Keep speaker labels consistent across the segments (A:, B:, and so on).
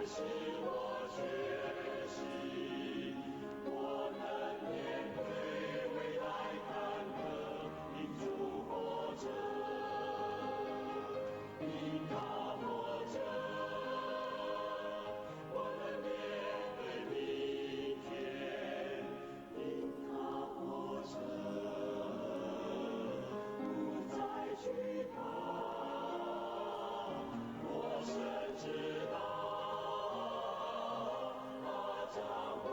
A: 使我確信，我能面對未來坎坷，因主活著，因他活著，我能面對明天，因他活著，不再懼怕。我深知道，他將會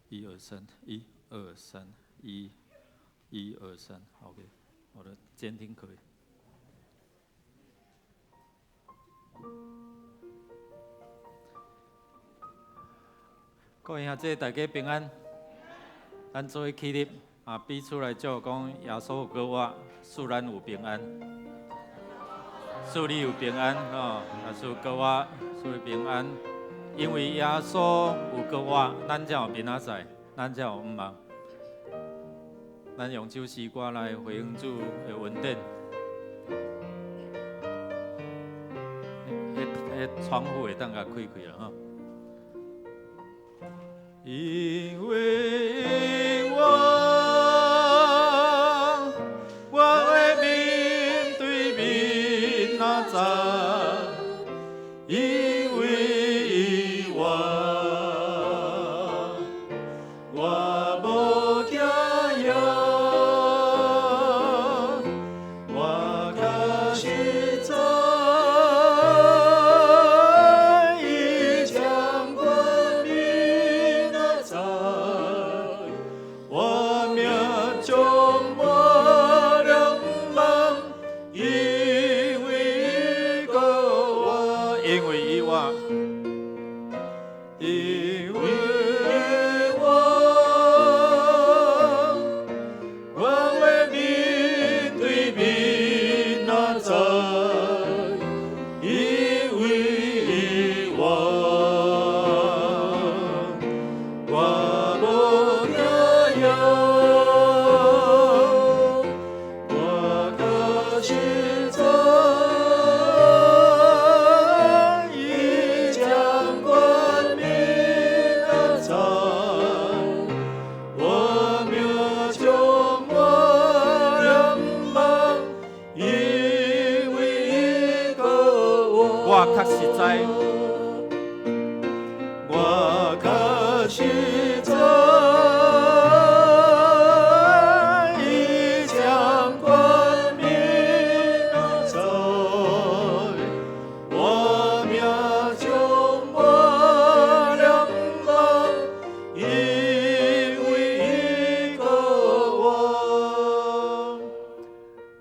B: 一二三，一二三，一，一二三，OK，我的監聽可以。各位兄弟，大家平安。咱做伙起立啊，彼此來祝福講，耶穌閣活，賜咱有平安，賜你有平安吼，耶穌閣活，賜你平安。因為耶穌有閣活，咱才有明仔載，咱才有向望。咱用這首詩歌來回應主的恩典。彼彼窗戶會當共開開啦吼。因為我，我會面對明仔載，因為我，我無驚嚇，我確實知，伊掌管明仔載，我命充滿了盼望，因為伊閣活，因為伊活，因為我，我會面對明仔載，因為我，我無驚嚇，我確實知，伊掌管明仔載，我命充滿了盼望，因為伊閣活。我確實知，我確實知，伊掌管明仔載，我命充滿了盼望，因為伊閣活。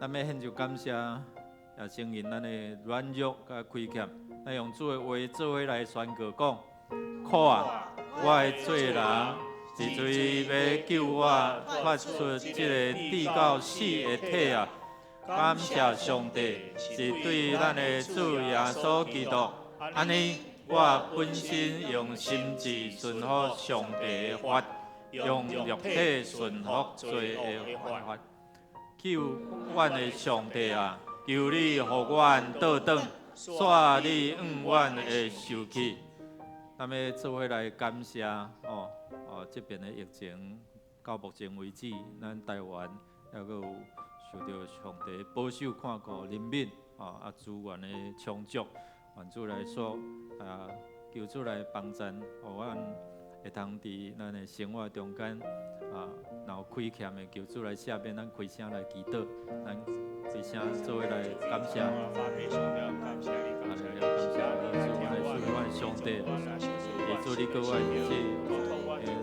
B: 咱欲獻上感謝，也承認咱的軟弱佮虧欠，咱用主的話做伙來宣告講：苦啊，我的罪人，是誰欲救我脫出這個至到死的體啊？感謝上帝，是對咱的主耶穌基督。按呢，我本身用心智順服上帝的法，用肉體順服罪的法。救阮的上帝啊，求你予阮倒轉，煞你永遠的受氣。咱欲做伙來感謝哦哦，這邊的疫情到目前為止，咱台灣猶閣有受著上帝保守看顧憐憫哦啊資源的充足，願主來說啊，求主來幫贊，予阮會通佇咱的生活中間啊，若有虧欠的，求主來赦免，咱開聲來祈禱，咱開聲做伙來感謝。啊，來感謝主，阮的主，阮的上帝，主你閣活這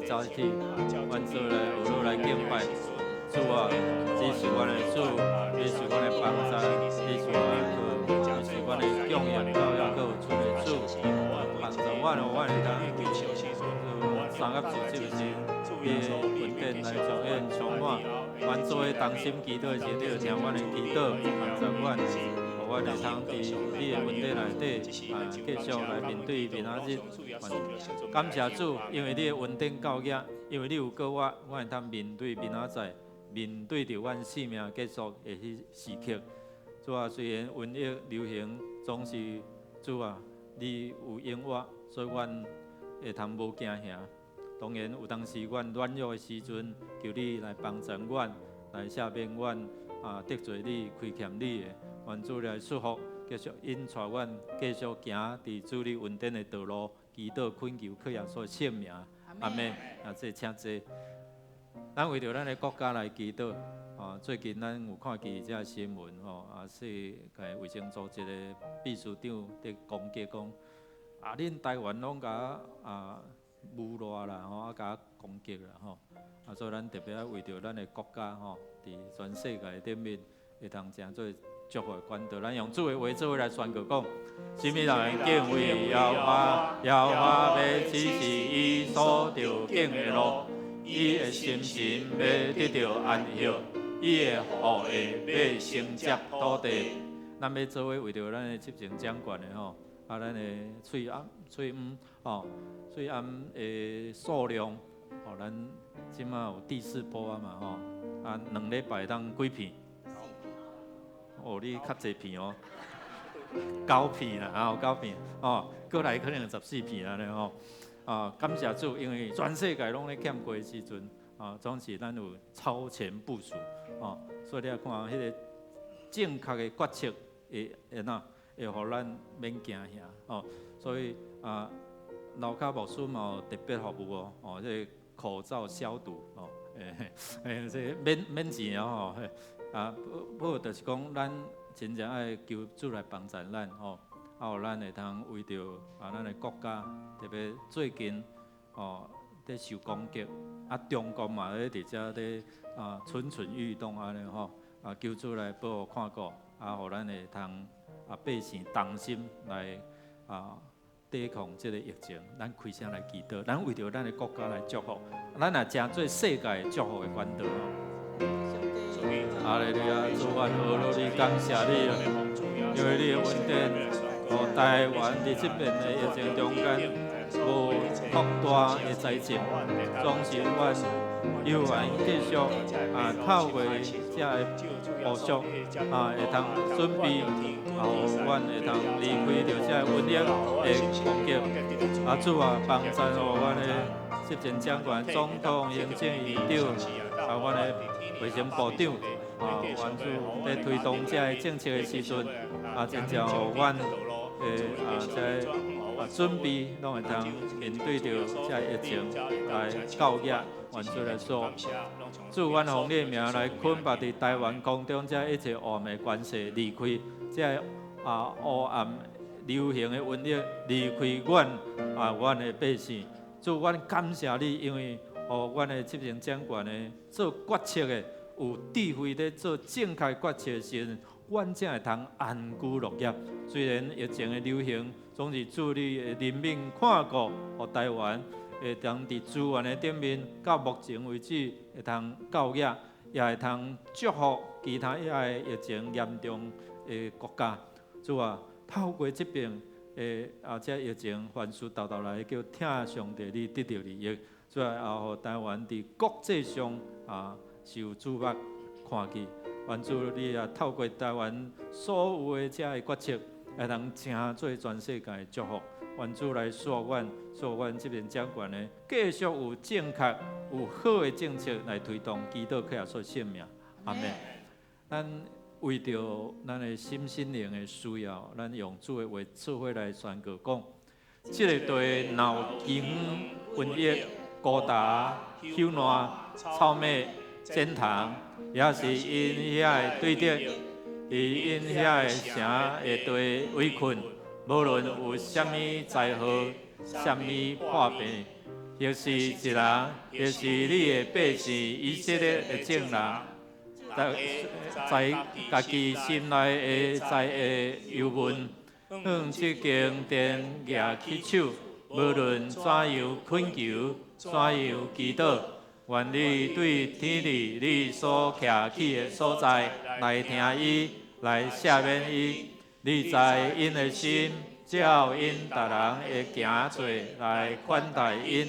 B: 早起，阮做來學來敬拜。主啊，你是阮的主，你是阮的幫助，你是阮的靠，你是阮的供應到猶閣有剩的主，幫助阮，予阮會當三合四這個時，你的恩典來將阮充滿。阮做伙同心祈禱的時，你就聽阮的祈禱，幫助阮，予阮會通佇你的恩典內底啊，繼續來面對明仔日。感謝主，因為你的恩典夠額，因為你有閣活，阮會通面對明仔載，面對著阮生命結束的彼時刻。主啊，雖然瘟疫流行總是主啊，你有應我，所以阮會通無驚嚇。當然有當時阮軟弱的時陣，求你來幫助阮，來赦免阮啊得罪你、虧欠你的。願主來祝福，繼續引帶阮繼續行佇主你恩典的道路，祈禱懇求靠耶穌聖名，阿們。啊，這請坐。咱為著咱的國家來祈禱。啊，最近咱有看見這新聞吼，啊，世界衛生組織的秘書長佇攻擊講，啊，恁台灣攏共啊侮辱啦吼，啊共攻擊啦吼，啊所以咱特別愛為著咱的國家吼，佇全世界頂面會通成做祝福的管道。咱用主的話做伙來宣告講：啥物人敬畏耶和華，耶和華欲指示伊所著行的路，伊的心神欲得著安息，伊的後裔欲承接土地。咱欲做伙為著咱的執政長官的吼，啊，咱的喙罨、喙罨吼，喙罨的數量，吼，咱這馬有第四波啊嘛吼，啊，2禮拜會當幾片？哦，你較濟片哦，九片啦，啊，九片，哦，過來可能14片按呢吼，啊，感謝主，因為全世界攏咧欠過的時陣，啊，總是咱有超前部署，哦，所以你來看彼个正確的決策會會怎會予咱免驚嚇，哦，所以啊，樓跤牧師嘛有特別服務哦，哦，這個口罩消毒，哦，欸欸，這個免免錢哦，嘿，啊，不過就是講，咱真正愛求主來幫助咱，吼，啊，予咱會通為著啊，咱的國家，特別最近哦，佇受攻擊，啊，中國嘛咧佇遮咧啊蠢蠢欲動按呢吼，啊，求主來保護看顧，啊，予咱會通啊百姓同心來啊抵抗這个疫情，咱開聲來祈禱，咱為著咱的國家來祝福，咱也成做世界祝福的管道。哈利路亞，主啊，阿羅你感謝你啊，因為你的恩典，予台灣佇這遍的疫情中間無擴大的災情，總是阮猶原繼續啊透過這个部署啊會通準備，啊，予阮會通離開著這个瘟疫的攻擊。啊，主啊，幫助予阮的執政長官、總統、行政院長，啊，阮的衛生部長，啊，阮主佇推動這个政策的時陣，啊，真正予阮的啊，這个啊準備攏會通面對著這个疫情來到額，願主來說，主，阮奉你的名來捆縛佇台灣空中這一切黑暗的權勢，離開這个啊黑暗流行的瘟疫，離開阮啊，阮的百姓。主，阮感謝你，因為予阮的執行長官呢做決策的，有智慧咧做正確決策的時陣，阮才會通安居樂業。雖然疫情的流行，總是主你的憐憫看顧，予台灣會當佇資源的頂面，到目前為止會通到額，也會通祝福其他遐个疫情嚴重的國家。主啊，透過這遍的啊，這疫情凡事沓沓來叫聽上帝你得著利益，主啊，也予台灣佇國際上啊受矚目看見。願主你也透過台灣所有的這个決策，會通成做全世界的祝福。願主來賜阮，賜阮這邊長官呢，繼續有正確、有好的政策來推動，祈禱靠耶穌聖名，阿門。咱為著咱的心身靈的需要，咱用主的話做伙來宣告講：這个地若有饑荒、瘟疫、高達、朽爛、臭物、剪蟲，也是𪜶遐的對敵，佇𪜶遐的城的地圍困，無論有啥物災禍、啥物破病，或是一人，或是你的百姓以色列的眾人，在在家己心內的災的憂悶，向這間殿舉起手，無論怎樣懇求，怎樣祈禱，願你對天裡你所徛起的所在來聽伊，來赦免伊。你知𪜶的心，照𪜶逐人的行做來款待𪜶。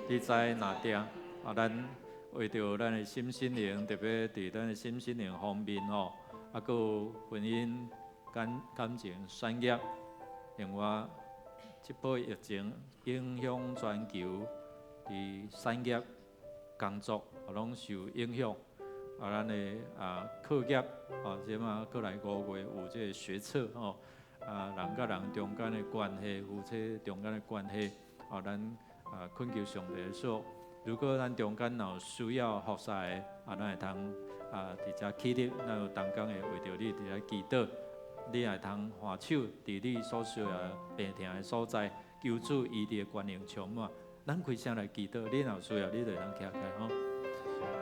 B: 你知哪定啊？咱為著咱的心身靈，特別佇咱的心身靈方面吼，啊，閣有婚姻、感感情、產業，另外這波疫情影響全球，佇產業、工作啊攏受影響。啊，咱的啊課業啊，這馬閣來5月有這個學測吼，啊人佮人中間的關係，夫妻中間的關係，啊，咱啊懇求上帝說，如果咱中間若有需要服侍的，啊，咱會通啊佇遮起立，咱有同工會為著你佇遮祈禱。你會通按手佇你所需要病疼的所在，求主醫治的權能充滿。咱開聲來祈禱，你若有需要，你就會當徛起來吼。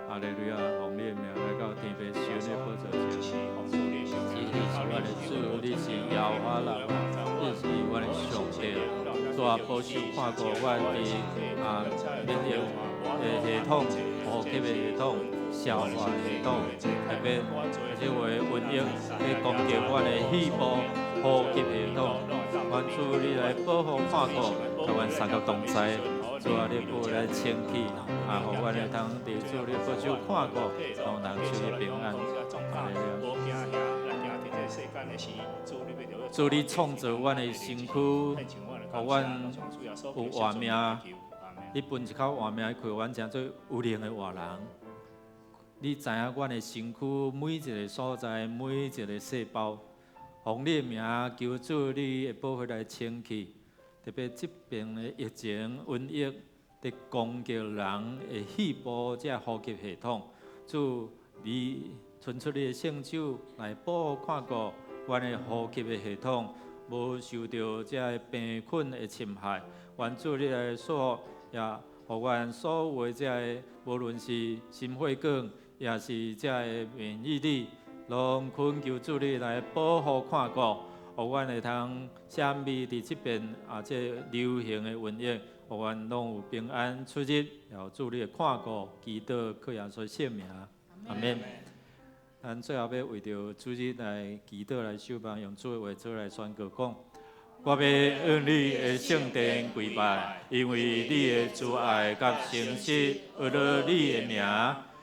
B: 哈利路亞，奉你的名來到天父神的寶座前。是你是阮的主，你是耶和華人，你是阮的上帝。主啊，保守看顧阮佇免疫的系統、呼吸的系統、消化系統，特別這個瘟疫去攻擊阮的肺部、呼吸系統。願主你來保護看顧，共阮三個同在。主啊，你保來清氣，予阮會通佇主你保守看顧，攏通出入平安。哈利路亞。主你創造阮的身軀，予阮有活命。你分一口活命的氣，阮成做有靈的活人。你知影阮的身軀每一个所在，每一个細胞，奉你的名求主你的寶血來清氣。特別這邊的疫情瘟疫，佇攻擊人的肺部這呼吸系統，主你伸出你的聖手來保護看顧阮的呼吸的系統，無受著這个病菌的侵害。願主你來賜福，也予阮所有的這个，無論是心血管，也是這个免疫力，攏懇求主你來保護看顧。予阮會通消滅佇這邊這流行的瘟疫，予阮攏有平安出入，予主你的看顧，祈禱靠耶穌聖名，阿們。咱最後欲為著主日來祈禱來守望，用主的話做來宣告講：我欲向你的聖殿跪拜，因為你的慈愛佮誠實，為了你的名，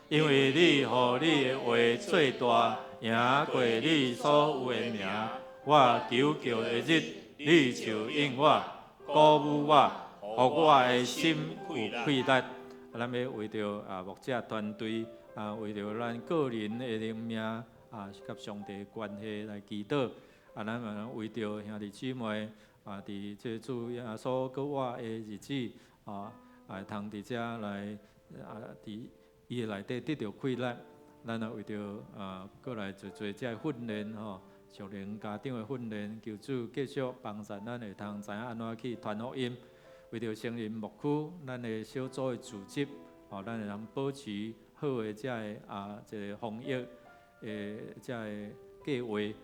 B: 因為你予你的話做大，贏過你所有的名。我求告的日，你就應我，鼓舞我，予我的心有氣力。咱欲為著牧者團隊，為著咱個人的靈命佮上帝的關係來祈禱。咱嘛為著兄弟姊妹佇這主耶穌閣活的日子會通佇遮來佇伊的內底得著氣力。咱也為著閣來做做這訓練吼。屬靈家長的訓練，求主繼續幫助咱會通知影按怎去傳福音。為著成人牧區，咱的小組的組織，予咱會通保持好的這个一个防疫的這个計劃，也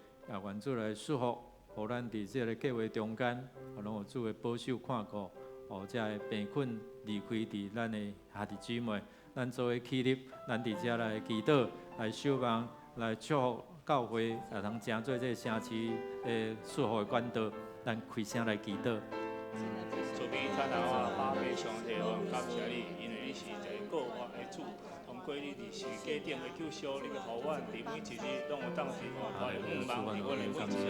B: 願主來祝福，予咱佇這个計劃中間，攏有主的保守看顧，予這个病菌離開佇咱的兄弟姊妹，咱做伙起立，咱佇遮來祈禱，來守望，來祝福。教會會通成做這個城市的祝福的管道，咱開聲來祈禱。
C: 慈悲天父阿爸父上帝，我感謝你，因為你是一个復活的主，通過你佇十字架頂的救贖，你欲予阮佇每一日攏有當佇活的向望，佇阮的每一日，誠實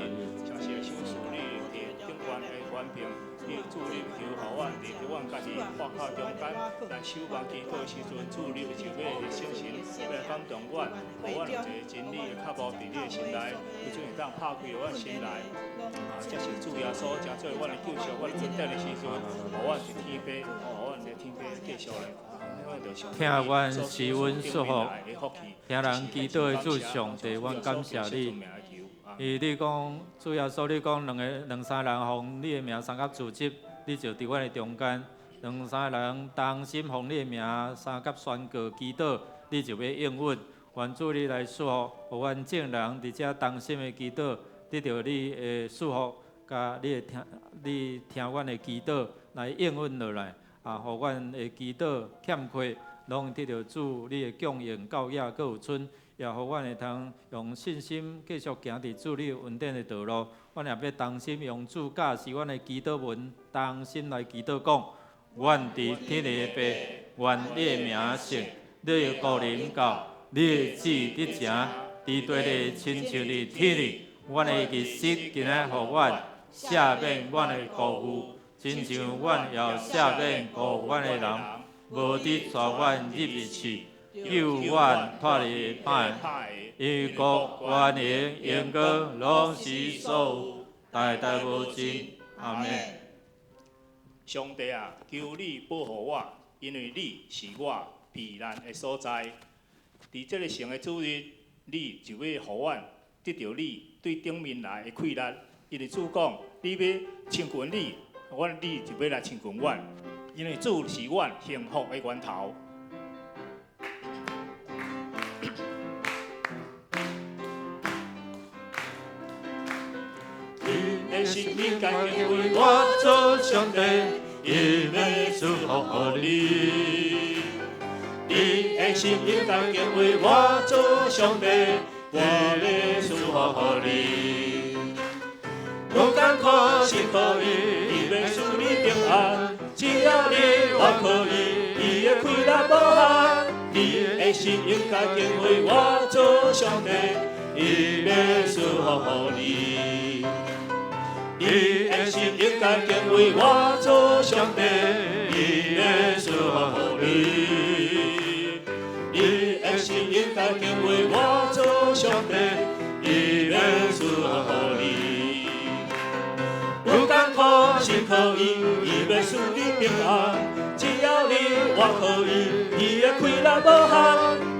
C: 的相信你佇頂懸的權柄，你主你求予阮佇佇阮家己破口中間來守望祈禱的時陣，主你就欲聖神欲來感動阮，予阮有一个真理的腳步佇你的心內，求主會當拍開阮心內，接受主耶穌，成做阮的救贖，阮恩典的時陣，予阮佇天父，予阮佇天父繼續來。
B: 聽阮施阮祝福，聽人祈禱的主上帝，阮感謝你。因為你講主耶穌，你講兩个兩三人奉你的名相佮聚集，你就佇阮的中間。兩三人同心奉你的名相佮宣告祈禱，你就欲應允。願主你來祝福，予阮眾人佇遮同心的祈禱，得著你的祝福，佮你會聽，你聽阮的祈禱來應允落來。予阮的祈禱欠缺，攏得著主你的供應教養，閣有春，也予阮會通用信心繼續行佇主你恩典的道路。阮也欲同心用主教示阮的祈禱文，同心來祈禱講：阮佇天的父，願你的名聖，你的國臨到，你的旨意得成，佇地裡親像佇天裡。阮的日食今仔予阮，赦免阮的辜負，親像阮也赦免辜負阮的人，無得帶阮入試，救阮脫離歹。因為國權榮榮光攏是所有，代代無盡。阿們。
C: 上帝啊，求你保護我，因為你是我避難的所在。佇這个聖的主日，你就欲予阮得著你對頂面來的氣力，因為主講，你欲親近你，阮你就欲來親近阮，因為主是阮幸福的源頭。
A: 你的心應該敬畏我做上帝，伊欲賜福予你。你的心應該敬畏我做上帝，我欲賜福予你。有艱苦信靠伊，伊欲賜你平安。只要你倚靠伊，伊的氣力無限。你的心應該敬畏我做上帝，伊欲賜福予你。你的心應該敬畏我做上帝，伊欲賜福予你。你的心應該敬畏我做上帝，伊欲賜福予你。有艱苦信靠伊，伊欲賜你平安。只要你倚靠伊，伊的氣力無限。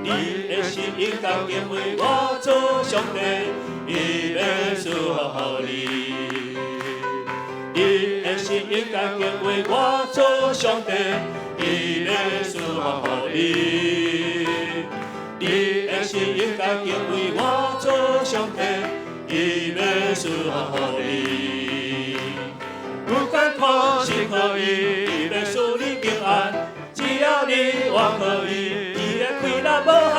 A: 你的心應該敬畏我做上帝，伊欲賜福予你。你的心應該敬畏我做上帝，伊欲賜福予你。你的心應該敬畏我做上帝，伊欲賜福予你。有艱苦信靠伊，伊欲賜你平安。只要你倚靠伊，伊的氣力無限。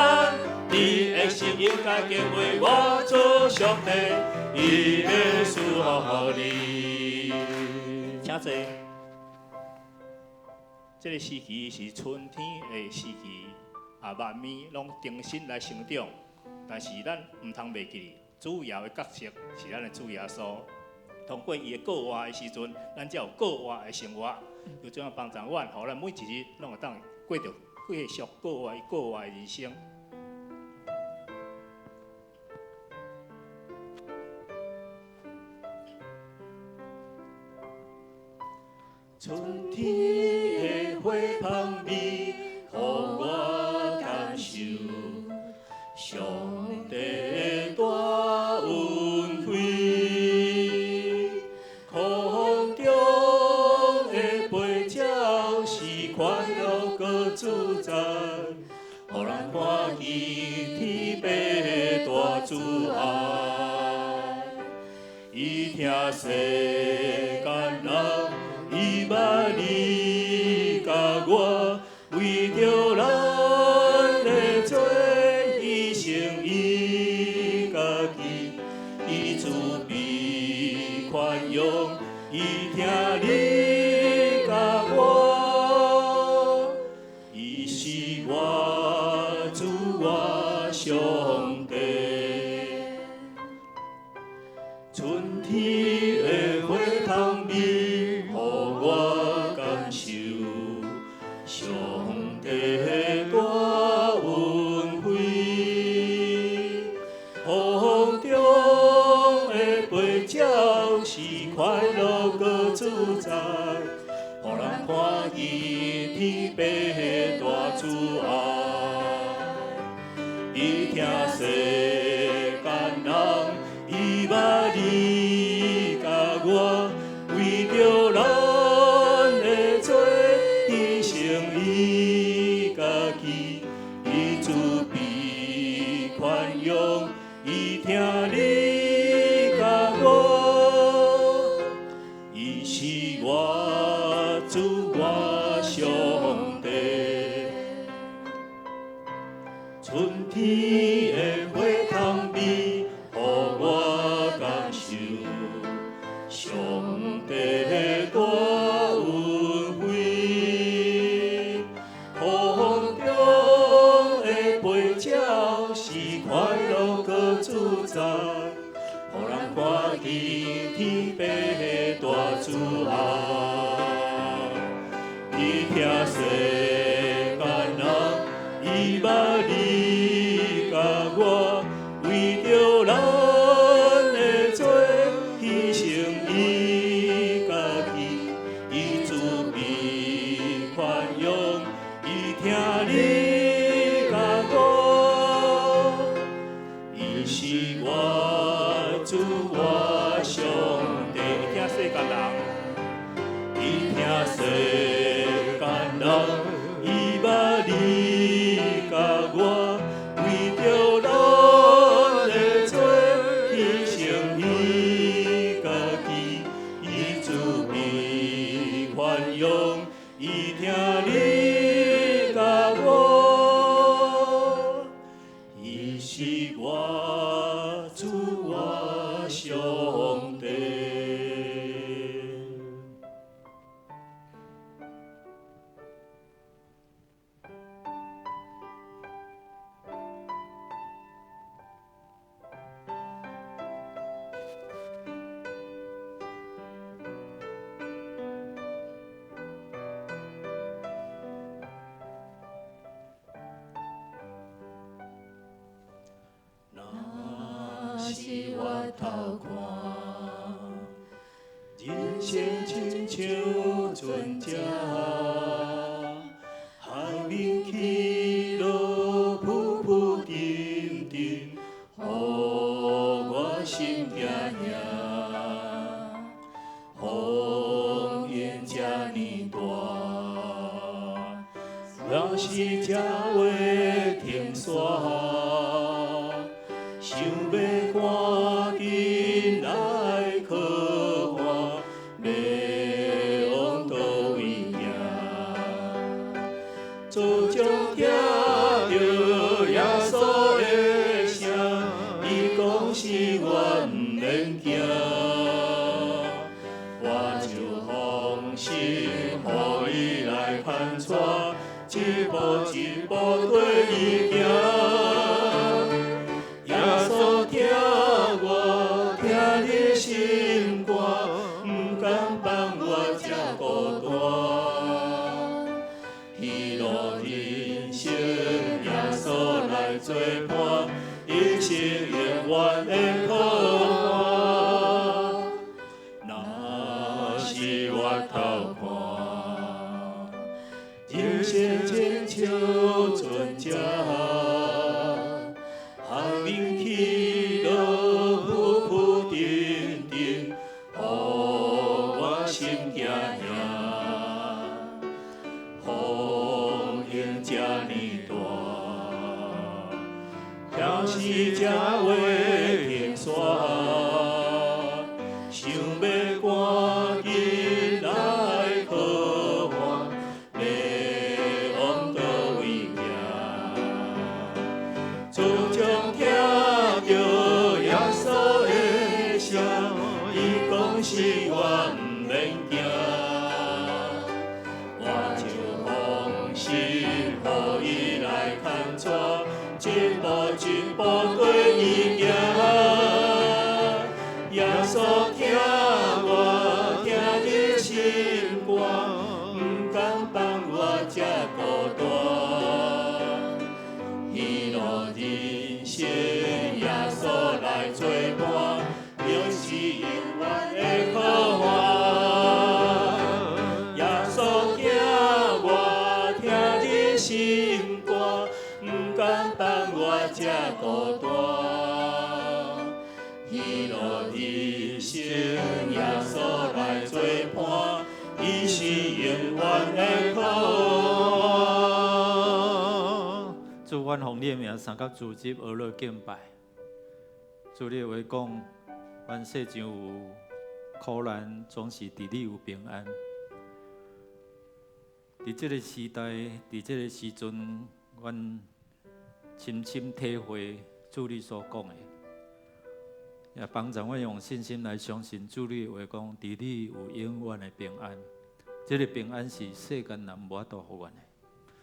A: 你的心應該敬畏我做上帝，伊欲賜福予你。
C: 請坐。這个時期是春天的時期，啊，萬物攏重新來成長。但是咱毋通袂記得，主要的角色是咱的主耶穌。通過伊的復活的時陣，咱才有復活的生活。就這樣幫助阮，予咱每一日攏會當過著繼續復活復活的人生。
A: 春天的花香味，予我感受上帝的大恩惠。空中的飛鳥是快樂閣自在，予人看見天父的大慈愛。伊疼世間人。伊捌你佮我，為著咱的罪犧牲伊家己，伊慈悲寬容，伊疼你佮我，伊是我主我上帝。春天的花香味，予我感受上帝的大恩惠。風中的飛鳥是快樂閣自在，予人看見天父的大慈愛。伊疼世間人，伊捌你佮我，為著咱的罪犧牲伊家己，伊慈悲寬容，伊疼你佮我，伊是我主我上帝。春天的花香味，予我感受上帝的大恩惠。空中的飛鳥是快樂閣自在，予人看見天父的大慈愛。伊疼世間人，伊捌你佮我，為著咱的罪犧牲伊家己，伊慈悲寬容，伊疼你佮我，伊是我。是我主我上帝。若是我头看，人生亲像船只，海面起落浮浮沉沉，予我心惊吓。风涌这呢大，若是这话停煞，想欲赶紧来靠岸，欲往佗位行。船长听著耶稣的声，伊讲是我毋免惊，我就放心予伊来牵带，一步一步缀伊行。耶稣疼我，疼入心肝，毋甘放我这孤单。喜乐人生，耶稣来做伴，伊是永远的靠岸。若是我头看，人生亲像船只，海面起落浮浮沉沉，予我心惊吓。风涌这呢大，听是这话停煞，想欲赶紧来靠岸，欲往佗位行。船长听著耶稣的声，伊讲是我毋免惊，我就放心予伊来牵带，一步一步缀伊行。耶稣疼我，疼入心肝，毋甘放我这孤单。喜乐人生，耶稣来做伴，伊是永远的靠岸。耶稣疼我，疼入心肝，毋甘放我这孤单。喜乐人生，耶稣来做伴，伊是永远的靠岸。
B: 主，阮奉你的名，三甲主职学乐敬拜。主，你的话讲，阮世上有苦难，总是伫你有平安。伫这个时代，伫这个时阵，阮深深体会主你所讲的，也帮助阮用信心来相信主你的话讲，伫你有永远的平安。这个平安是世间人无法度予阮的。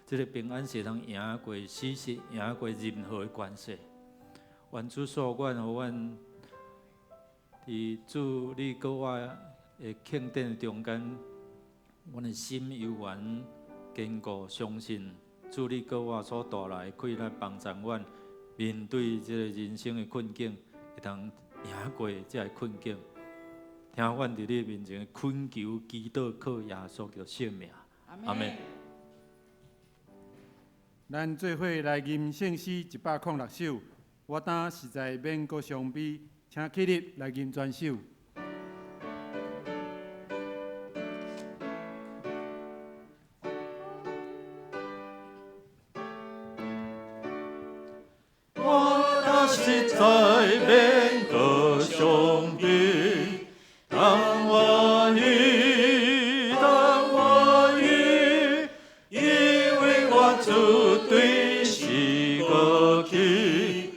B: 这个平安是通赢过死实，赢过任何的关系。愿主赐阮，予阮伫主你佮我的庆典中间，阮的心犹原坚固，相信主你佮我所带来的快乐，帮助阮面对这个人生的困境，会通赢过这个困境。听阮伫你面前恳求祈祷，靠耶稣基督圣名，阿们。
D: 咱做伙来吟圣诗106首，我当实在免阁伤悲，请起立来吟全首。
B: 我当实在免阁伤悲，当我喜，当我喜，因为我主对死过去，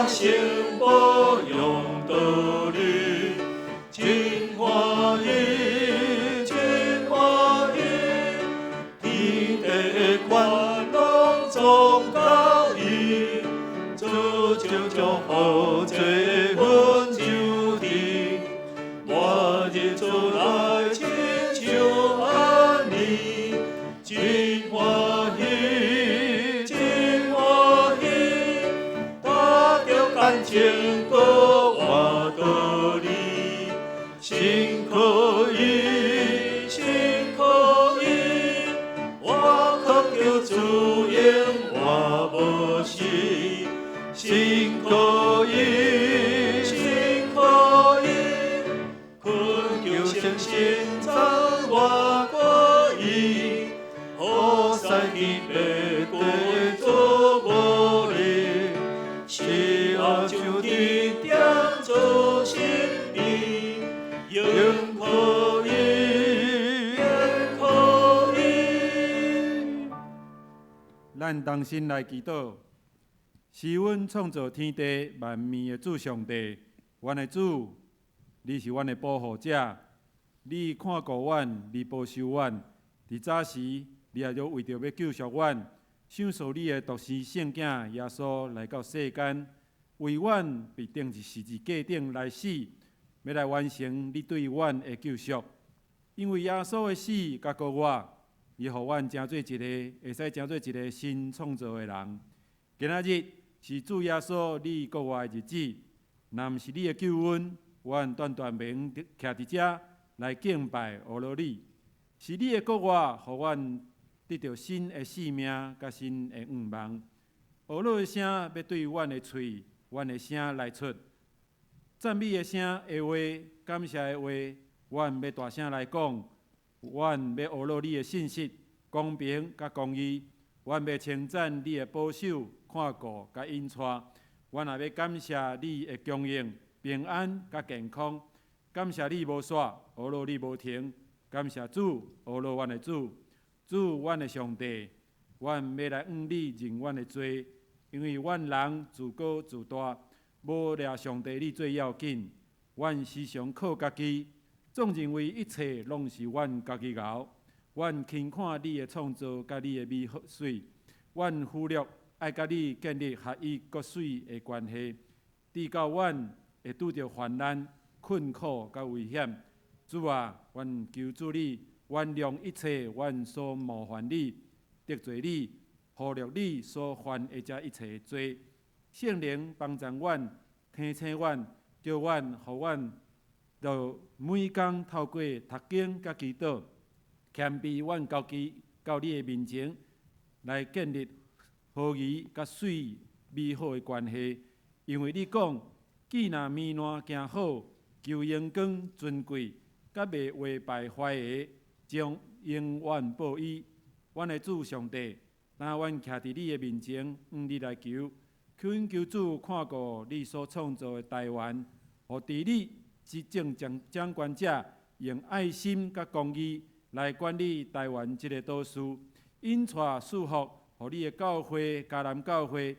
A: 成保养道理，真欢喜，真欢喜，天地的权拢总交伊，主就将福济分上地，活日出来亲像按呢，真欢喜，真欢喜，得著感情阁活道理，心可以，心可以，我渴求主永活无死，心可以，心可以，恳求圣神赞我过伊，予使去白过做无力，死后就伫点做身边，永可以，永可以。
D: 咱同心來祈禱，是阮創造天地萬物的主上帝，阮的主，你是阮的保護者，你看顧阮，你保守阮。佇早時，你也著為著欲救贖阮，賞賜你的獨生聖囝耶穌來到世間，為阮被釘佇十字架頂來死，欲來完成你對阮的救贖。因為耶穌的死佮復活，伊予阮成做一个會使成做一个新創造的人。今仔日是主耶穌你復活的日子，若毋是你的救恩，阮斷斷袂用徛佇遮來敬拜阿羅你。是你的復活，予阮得著新的生命佮新的願望。呵咾的聲欲對阮的喙、阮的聲來出，讚美的聲的話、感謝的話，阮欲大聲來講。阮欲呵咾你的信實、公平佮公義，阮欲稱讚你的保守、看顧佮引帶。阮也欲感謝你的供應、平安佮健康。感謝你無煞，呵咾你無停。感謝主，呵咾阮的主，主阮的上帝，阮欲來向你認阮的罪，因為阮人自高自大，無掠上帝你做要緊。阮時常靠家己，總認為一切攏是阮家己𠢕。阮輕看你的創造佮你的美好媠，阮忽略愛佮你建立合一閣媠的關係，直到阮會拄著患難、困苦佮危險。主啊，阮求主你原諒一切阮所冒犯你、得罪你、忽略你所犯的這一切罪。聖靈幫助阮，提醒阮，叫阮，予阮，就每工透過讀經佮祈禱，謙卑阮家己到你的面前，來建立和宜佮媠美好的關係。因為你講，既若麵爛行好，求榮光尊貴，佮袂壞敗壞的，將永遠報伊。阮的主上帝，當阮徛佇你的面前，向你來求，懇求主看顧你所創造的台灣，予治理執政掌掌權者用愛心佮公義來管理台灣這个島嶼，引帶賜福，予你的教會、迦南教會，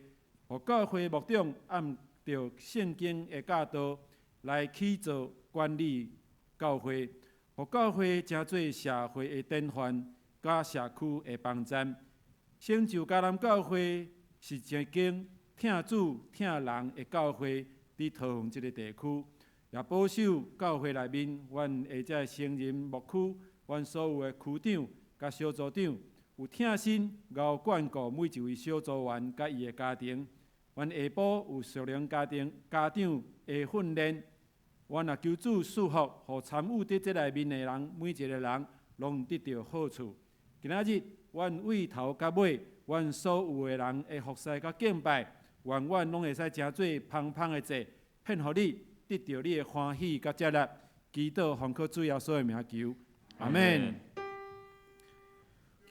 D: 予教會牧長按著聖經的教導來起造管理教會，予教會成做社會的典範，佮社區的幫贊。成就迦南教會是一間疼主疼人的教會，佇桃園這个地區，也保守教會內面，阮的這成人牧區，阮所有的區長佮小組長，有疼心𠢕管顧每一位小組員佮伊的家庭。阮下晡有屬靈家庭家長的訓練，阮也求主賜福，予參與佇這內面的人，每一个人攏得著好處。今仔日，阮對頭到尾，阮所有的人的服侍佮敬拜，願阮攏會使成做芳芳的祭，獻予你，得著你的歡喜佮接納。祈禱奉靠主耶穌的名求，阿們。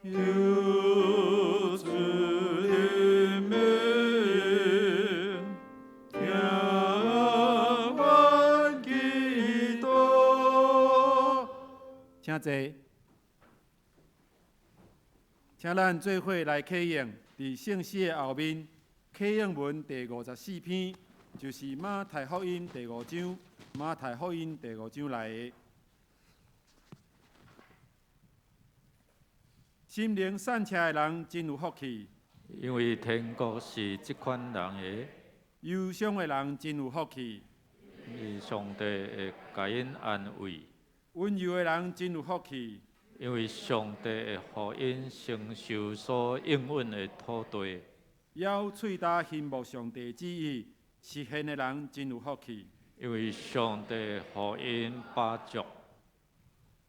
B: 求主憐憫，聽阮祈禱。
D: 請坐。請咱做伙來啟應，佇聖詩的後面，啟應文第54篇，就是馬太福音第五章，馬太福音第五章內的。心靈散赤的人真有福氣，
B: 因為天國是這款人的。
D: 憂傷的人真有福氣，
B: 因為上帝會共𪜶安慰。
D: 溫柔的人真有福氣，
B: 因為上帝會予𪜶承受所應允的土地。
D: 枵喙焦欣慕上帝旨意實現的人真有福氣，
B: 因為上帝會予𪜶飽足。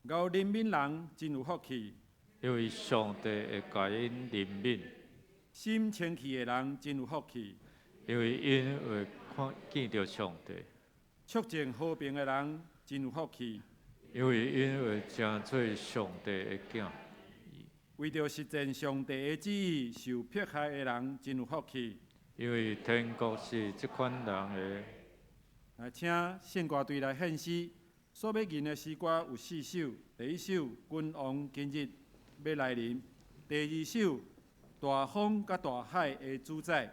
D: 𠢕憐憫人真有福氣，
B: 因為上帝會共𪜶憐憫。
D: 心清氣的人真有福氣，
B: 因為𪜶會看見著上帝。
D: 促進和平的人真有福氣，
B: 因為𪜶會成做上帝的囝。
D: 為著實踐上帝的旨意受迫害的人真有福氣，
B: 因為天國是這款人的。
D: 來請聖歌隊來獻詩，所欲吟的詩歌有四首。第一首《君王今日欲來臨》，第二首《大風佮大海的主宰》，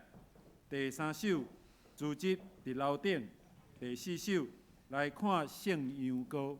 D: 第三首《主職佇樓頂》，第四首來看聖羊歌。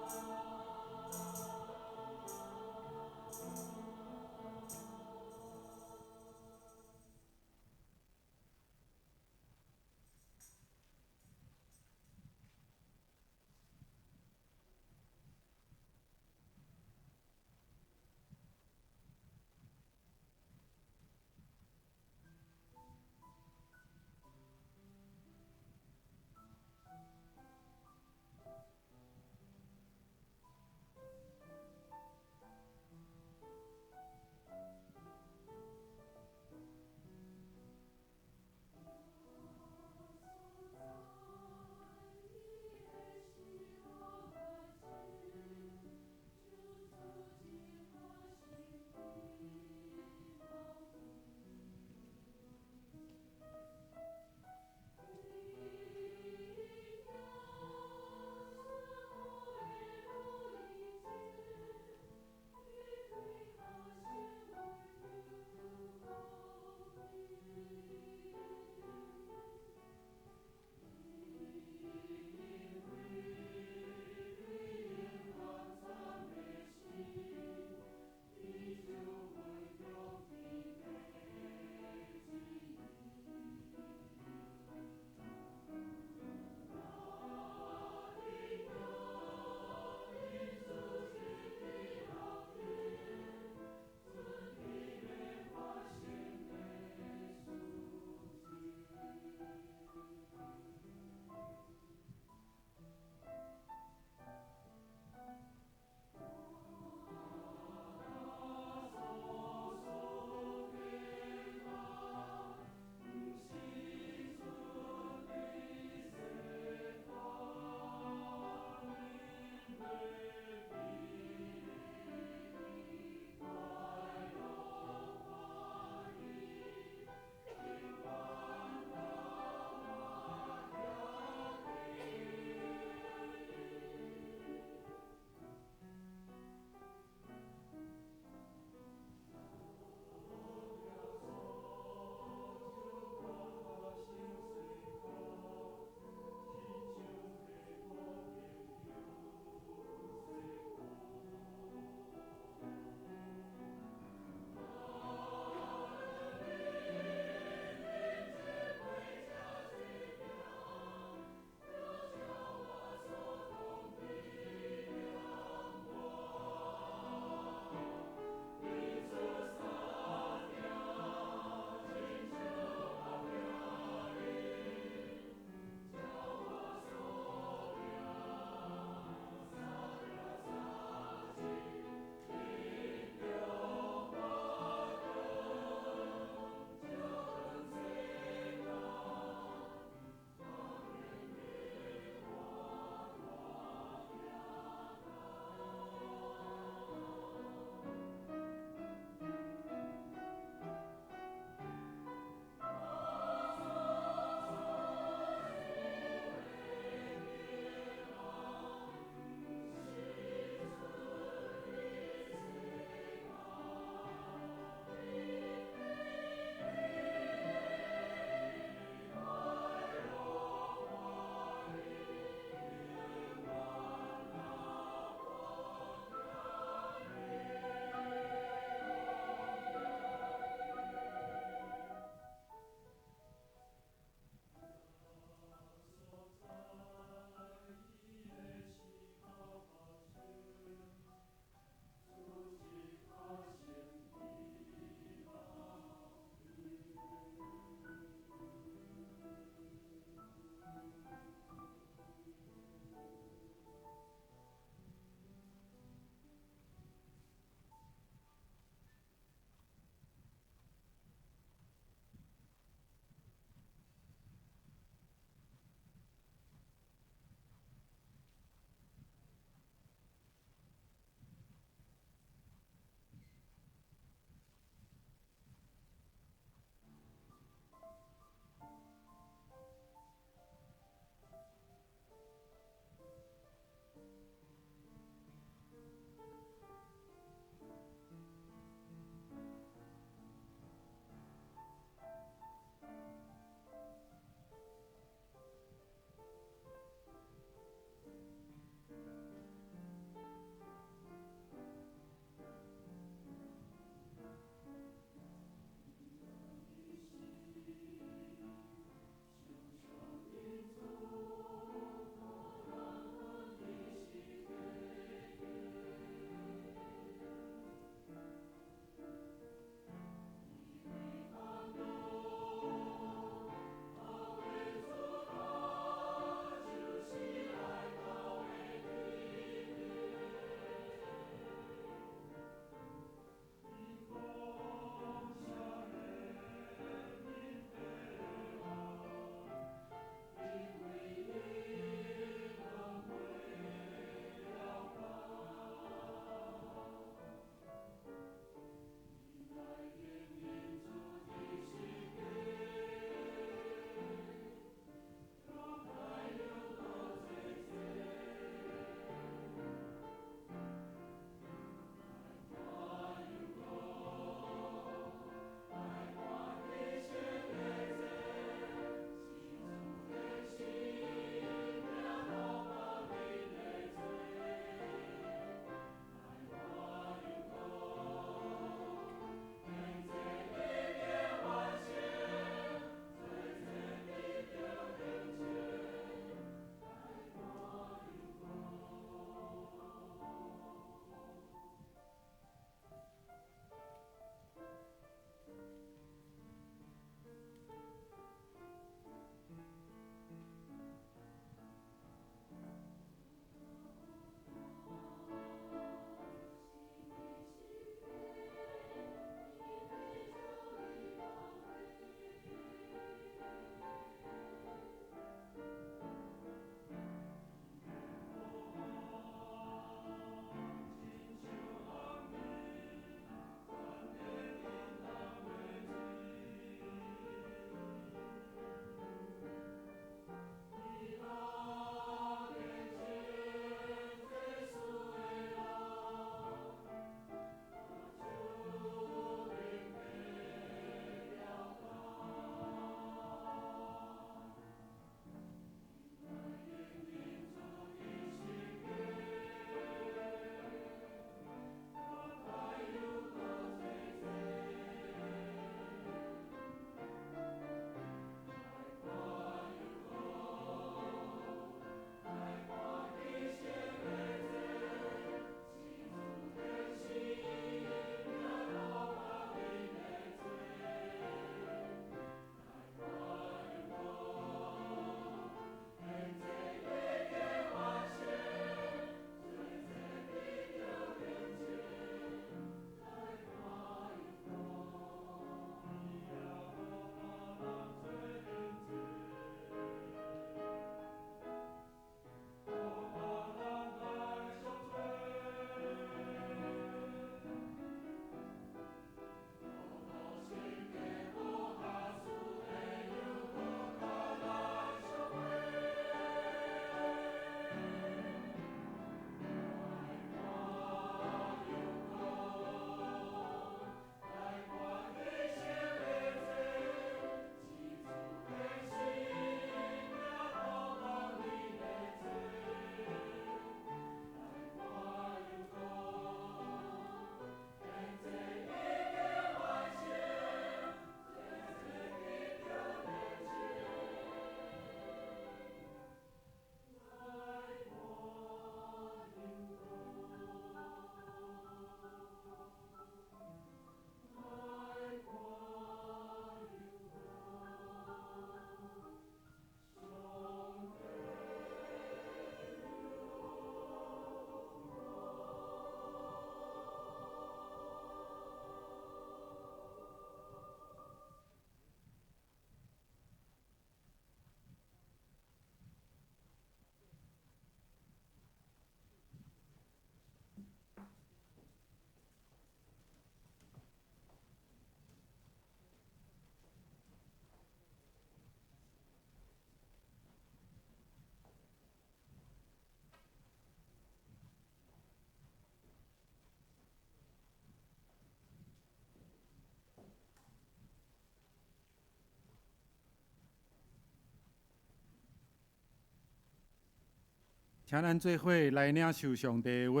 D: 請咱做伙來領受上帝的話，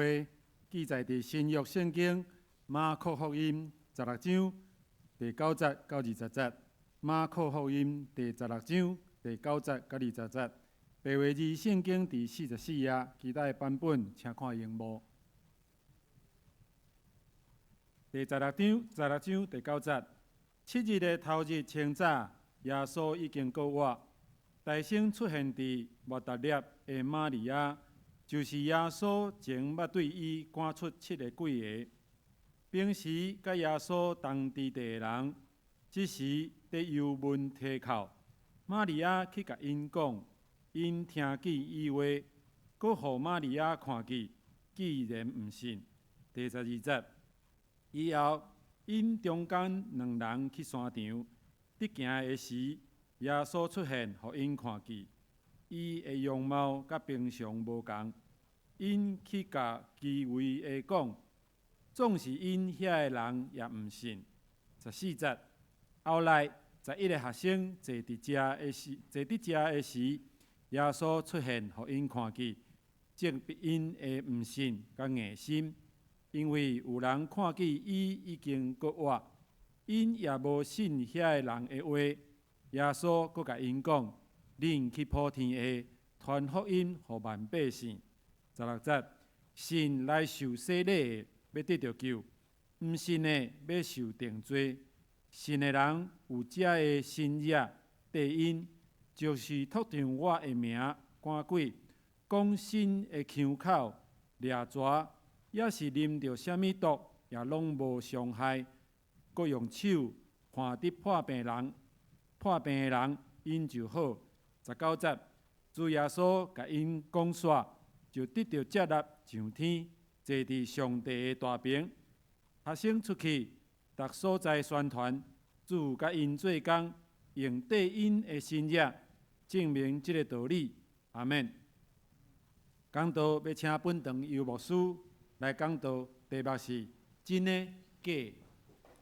D: 記載佇新約聖經馬可福音十六章第九節到二十節。馬可福音第十六章第九節到二十節。白話字聖經佇44頁，其他的版本請看螢幕。第十六章，十六章第九節。七日的頭日清早，耶穌已經復活，大先出現佇抹大拉的瑪利亞，就是耶穌前捌對伊趕出七个鬼的。平時佮耶穌同佇地的人，這時佇憂問提哭。瑪利亞去共𪜶講，𪜶聽見伊話，閣予瑪利亞看見，既然毋信。第十二節，以後𪜶中間兩人去山場，佇行的時，耶穌出現，予𪜶看見，伊的容貌佮平常無仝。𪜶去共其餘的講，總是𪜶遐的人也毋信。十四節，後來11個學生坐佇遮的時，坐佇遮的時，耶穌出現，予𪜶看見，責備𪜶的毋信佮硬心，因為有人看見伊已經復活，𪜶也無信遐个人的話。耶穌閣共𪜶講：恁去普天下，傳福音予萬百姓。十六節，信來受洗禮的，欲得著救；毋信的，欲受定罪。信的人有這个神蹟綴𪜶，就是託著我的名趕鬼，講新的腔口，掠蛇，抑是啉著啥物毒，也攏無傷害。閣用手按佇破病的人，𪜶就好。十九節，主耶穌共𪜶講煞，就得著接納上天，坐佇上帝的大爿。學生出去，逐所在宣傳，主佮𪜶做工，用綴𪜶的神蹟證明這个道理。阿們。講道欲請本堂游牧師來講道，題目是真的假的？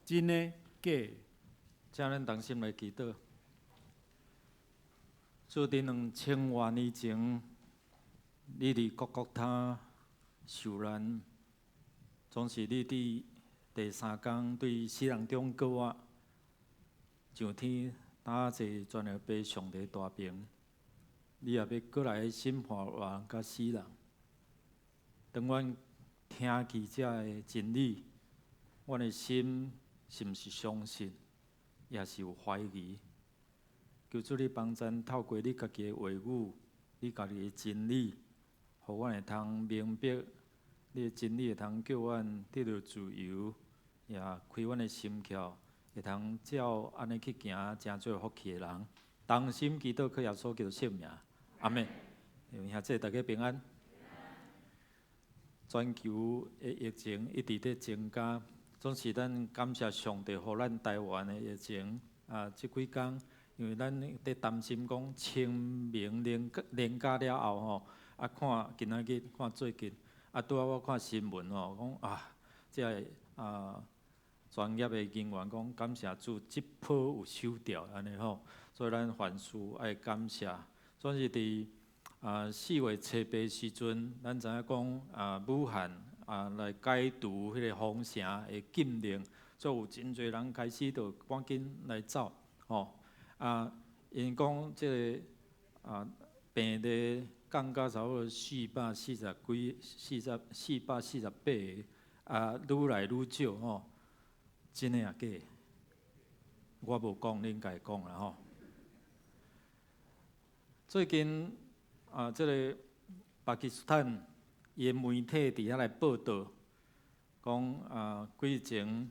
D: 真的假的？
B: 請咱同心來祈禱。主，佇2000外年前，你佇各各他受難，總是你佇第三工對死人中復活，上天搭坐全能父上帝大爿，你也欲閣來審判活人佮死人。當阮聽見這个真理，阮的心是毋是相信，抑是有懷疑？求主你幫贊，透過你家己的話語，你家己的真理，予阮會通明白你的真理，會通叫阮得著自由，也開阮的心竅，會通照按呢去行，成做福氣的人。同心祈禱，靠耶穌基督聖名，阿們。兄弟大家平安。全球的疫情一直佇增加，總是咱感謝上帝，予咱台灣的疫情啊，這幾工，因為咱佇擔心講清明連連假了後吼，啊看今仔日看最近，啊拄仔我看新聞吼，講啊，這个啊專業的人員講感謝主，這波有收著按呢吼，所以咱凡事愛感謝。總是佇啊4月初8時陣，咱知影講啊武漢啊來解除彼个封城的禁令，所以有真濟人開始就趕緊來走吼。啊，𪜶講這个啊病例降到差不多四百四十幾、448個，啊，愈來愈少吼，真的抑假的？我無講，恁家講啦吼。最近啊，這个巴基斯坦伊的媒體佇遐來報導，講啊，幾日前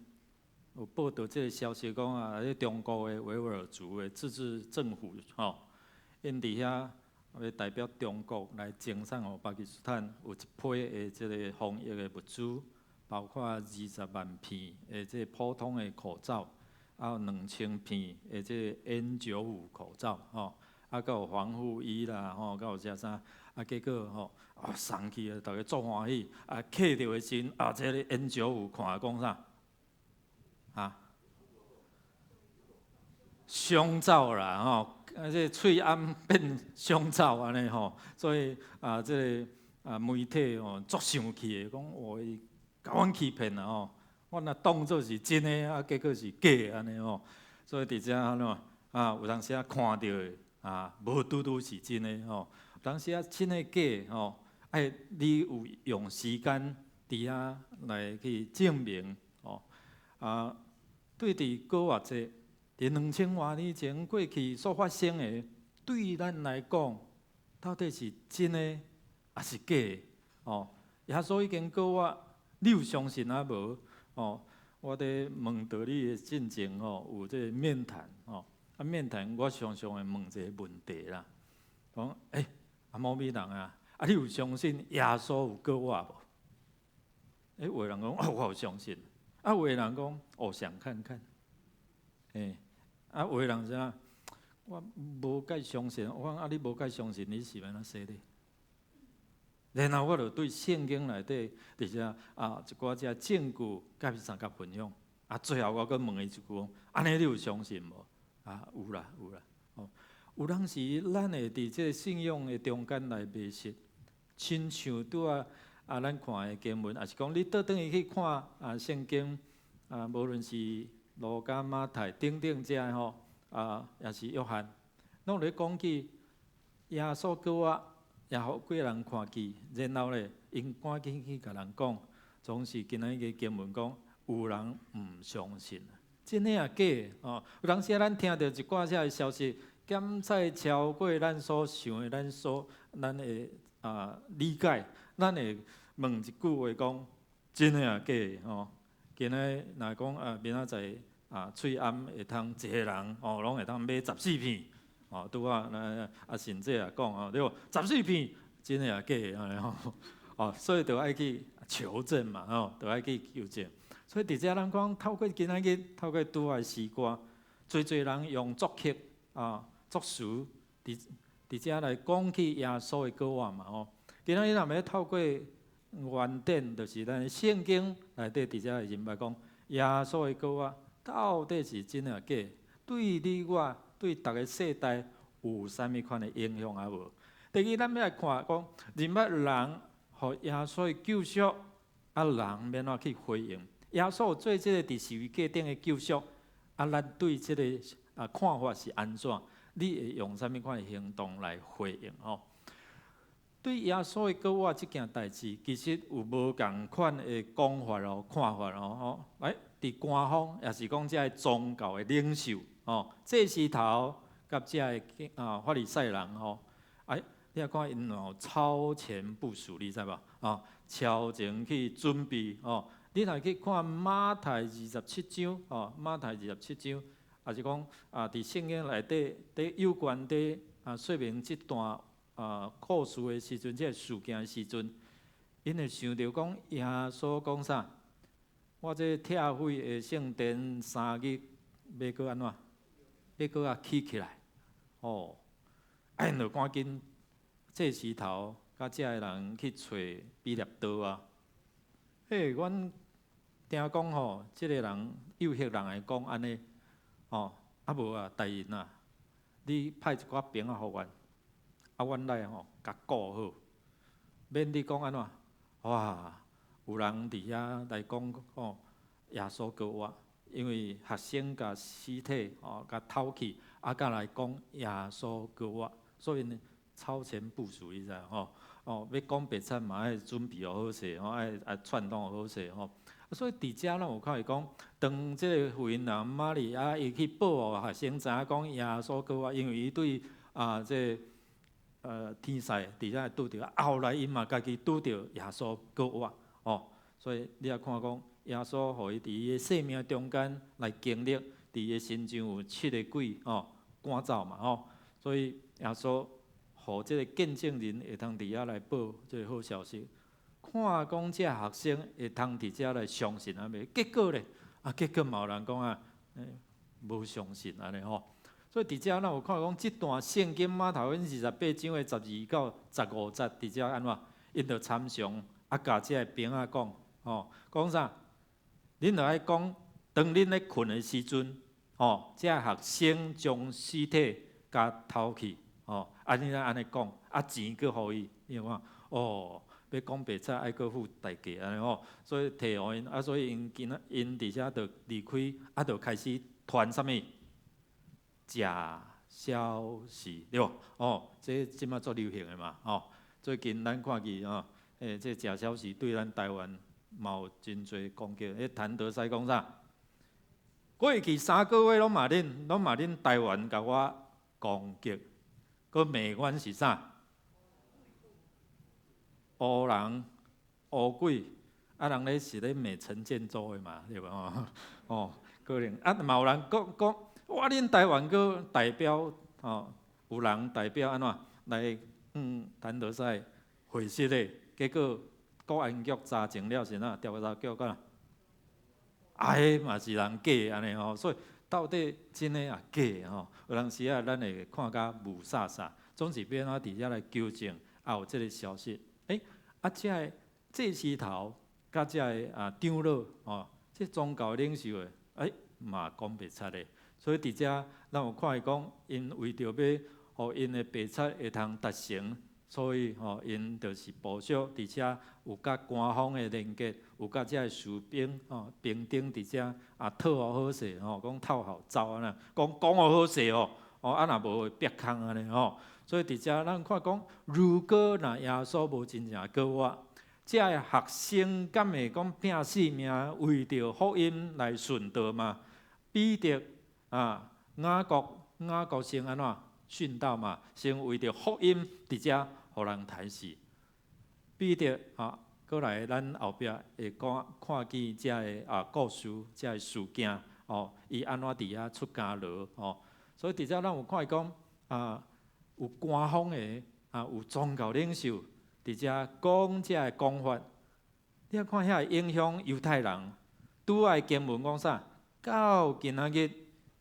B: 有報導這个消息，講啊，這中國的維吾爾族的自治政府吼，𪜶佇遐欲代表中國來贈送予巴基斯坦有一批的這个防疫的物資，包括20萬片的這个普通的口罩，還有2000片的這个 N95口罩吼，啊，閣有防護衣啦吼，閣有啥啥，啊，結果吼，啊送去啊，逐家足歡喜，啊，客著的時陣，啊，這个 N95看講啥？啊？傷走啦吼，啊，這个喙罨變傷走按呢吼，所以啊，這个啊媒體吼足生氣的，講哦伊共阮欺騙啦吼，阮若當做是真的，啊結果是假的按呢吼，所以佇遮按怎啊有當時啊看著的啊無拄拄是真的吼，有當時啊真的假的吼，愛你有用時間佇遐來去證明吼啊，對佇復活節，佇2000外年前過去所發生的，對咱來講，到底是真的抑是假的？哦，耶穌已經復活，你有相信抑無？哦，我佇問道理的進前吼，有這個面談吼，啊面談我常常會問一個問題啦，講欸，啊某某人啊，啊你有相信耶穌有復活無？欸，有的人講哦，我有相信，啊有的人講我想看看，欸，啊有的人啥？我無蓋相信，我講啊你無蓋相信，你是欲按怎洗禮？然後我就對聖經內底，佇遮啊一寡這證據共伊相佮分享。啊，最後我閣問伊一句講：按呢你有相信無？啊，有啦有啦。哦，有當時咱會佇這個信仰的中間來迷失，親像拄仔啊，咱看的經文，抑是講你倒轉去去看啊聖經啊，無論是路加、馬太等等這个吼，啊，抑是約翰，攏咧講起耶穌復活，也予幾个人看見，然後咧，𪜶趕緊去共人講，總是今仔日個經文講，有人毋相信，真的抑假的？哦，有當時咱聽著一寡這个消息，檢採超過咱所想的，咱的啊理解，咱會問一句話講，真的抑假的？哦，今仔日若講啊，明仔載啊，喙罨會通一个人哦，攏會通買十四片，哦，拄仔那啊神姐也講哦，對無？十四片，真的抑假的？按呢吼，哦，所以著愛去求證嘛，吼，著愛去求證。所以佇遮咱講，透過今仔日，透過拄仔的詩歌，濟濟人用作曲啊、作詞，佇遮來講起耶穌的復活嘛，吼。今仔日若欲透過原典，就是咱聖經內底佇遮會明白講，耶穌的復活到底是真抑假？對你我，對逐个世代有啥物款的影響抑無？第二，咱欲來看講，認捌人予耶穌的救贖，啊，人欲按怎去回應？耶穌做這个佇十字架頂的救贖，啊，咱對這个啊看法是按怎？你會用啥物款的行動來回應？吼？對耶穌的復活這件代誌，其實有無仝款的講法哦、看法哦。吼，來，佇官方抑是講這个宗教的領袖，吼，祭司頭佮這个啊法利賽人吼，哎，你若看𪜶有超前部署，你知無？哦，超前去準備哦。你若去看馬太二十七章，哦，馬太二十七章，抑是講啊，佇聖經內底，佇有關佇啊說明這段啊故事的時陣，這个事件的時陣，𪜶會想著講耶穌講啥？我這拆毀的聖殿3日欲閣按怎？欲閣啊起起來，哦，啊𪜶就趕緊祭司頭佮這个人去揣彼列多啊。嘿，阮聽講吼，這个人誘惑人來講按呢，吼，啊無啊，大人啊，你派一寡兵仔予阮，啊，阮來吼，共顧好，免你講按怎，哇，有人佇遐來講吼，耶穌復活，因為學生共屍體吼共偷去，啊，佮來講耶穌復活，所以呢，超前部署，你知吼？哦，欲講白賊嘛，愛準備好勢，吼，愛串通好勢吼。所以佇遮咱有看伊講，當這个婦人瑪利亞伊去報予學生知影講耶穌復活，因為伊對啊這個天使佇遮拄著，後來𪜶嘛家己拄著耶穌復活，哦，所以你也看講耶穌予伊佇伊的生命中間來經歷，佇伊的身上有七个鬼哦趕走嘛吼，所以耶穌予這个見證人會通佇遐來報這个好消息。看講這學生會通佇遮來相信抑未？結果咧，啊，結果嘛有人講啊，無相信按呢吼。所以佇遮咱有看講，這段聖經馬太福音28章的12到15節，佇遮按怎？𪜶就參詳啊，共這个兵仔講，吼，講啥？恁著愛講，當恁咧睏的時陣，吼，這學生將屍體共偷去，吼，啊，恁愛按呢講，啊，錢閣予伊，你有看？哦。欲講白賊愛閣付代價按呢吼，所以提予𪜶啊，所以𪜶今仔𪜶佇遮就離開，啊，就開始傳啥物？假消息對無？哦，這這馬足流行的嘛，吼。最近咱看見吼，這假消息對咱台灣嘛有真濟攻擊。彼譚德塞講啥？過去3個月攏嘛恁台灣共我攻擊，閣罵阮是啥？烏人、烏鬼，啊人咧是咧罵陳建州的嘛，對無？哦，可能啊嘛有人講講，哇恁台灣閣代表吼，有人代表按怎來譚德塞回釋咧，結果國安局查證了是哪調查局講，啊，彼嘛是人假按呢吼，所以到底真的抑假的吼？有當時啊，咱會看甲霧煞煞，總是欲按怎佇遮來求證，也有這个消息。欸，啊，這个祭司頭佮這个啊長老吼，這宗教領袖的，欸，嘛講袂出的。所以佇遮咱有看伊講，𪜶為著欲予𪜶的白賊會通達成，所以吼，𪜶就是部署佇遮有佮官方的連結，有佮這个士兵吼兵丁佇遮啊討予好勢吼，講透後走按呢，講講予好勢哦，哦啊若無會煏空按呢吼。所以佇遮咱看講，如果若耶穌無真正復活，這个學生敢會講拚性命為著福音來殉道嗎？彼得啊，雅各雅各先按怎殉道嘛？先為著福音佇遮予人刣死。彼得啊，閣來咱後壁會看看見這个啊故事，這个事件哦，伊按怎佇遐出監牢哦？所以佇遮咱有看伊講啊，有官方的啊，有宗教領袖佇遮講這个講法，你仔看遐會影響猶太人。拄仔經文講啥？到今仔日，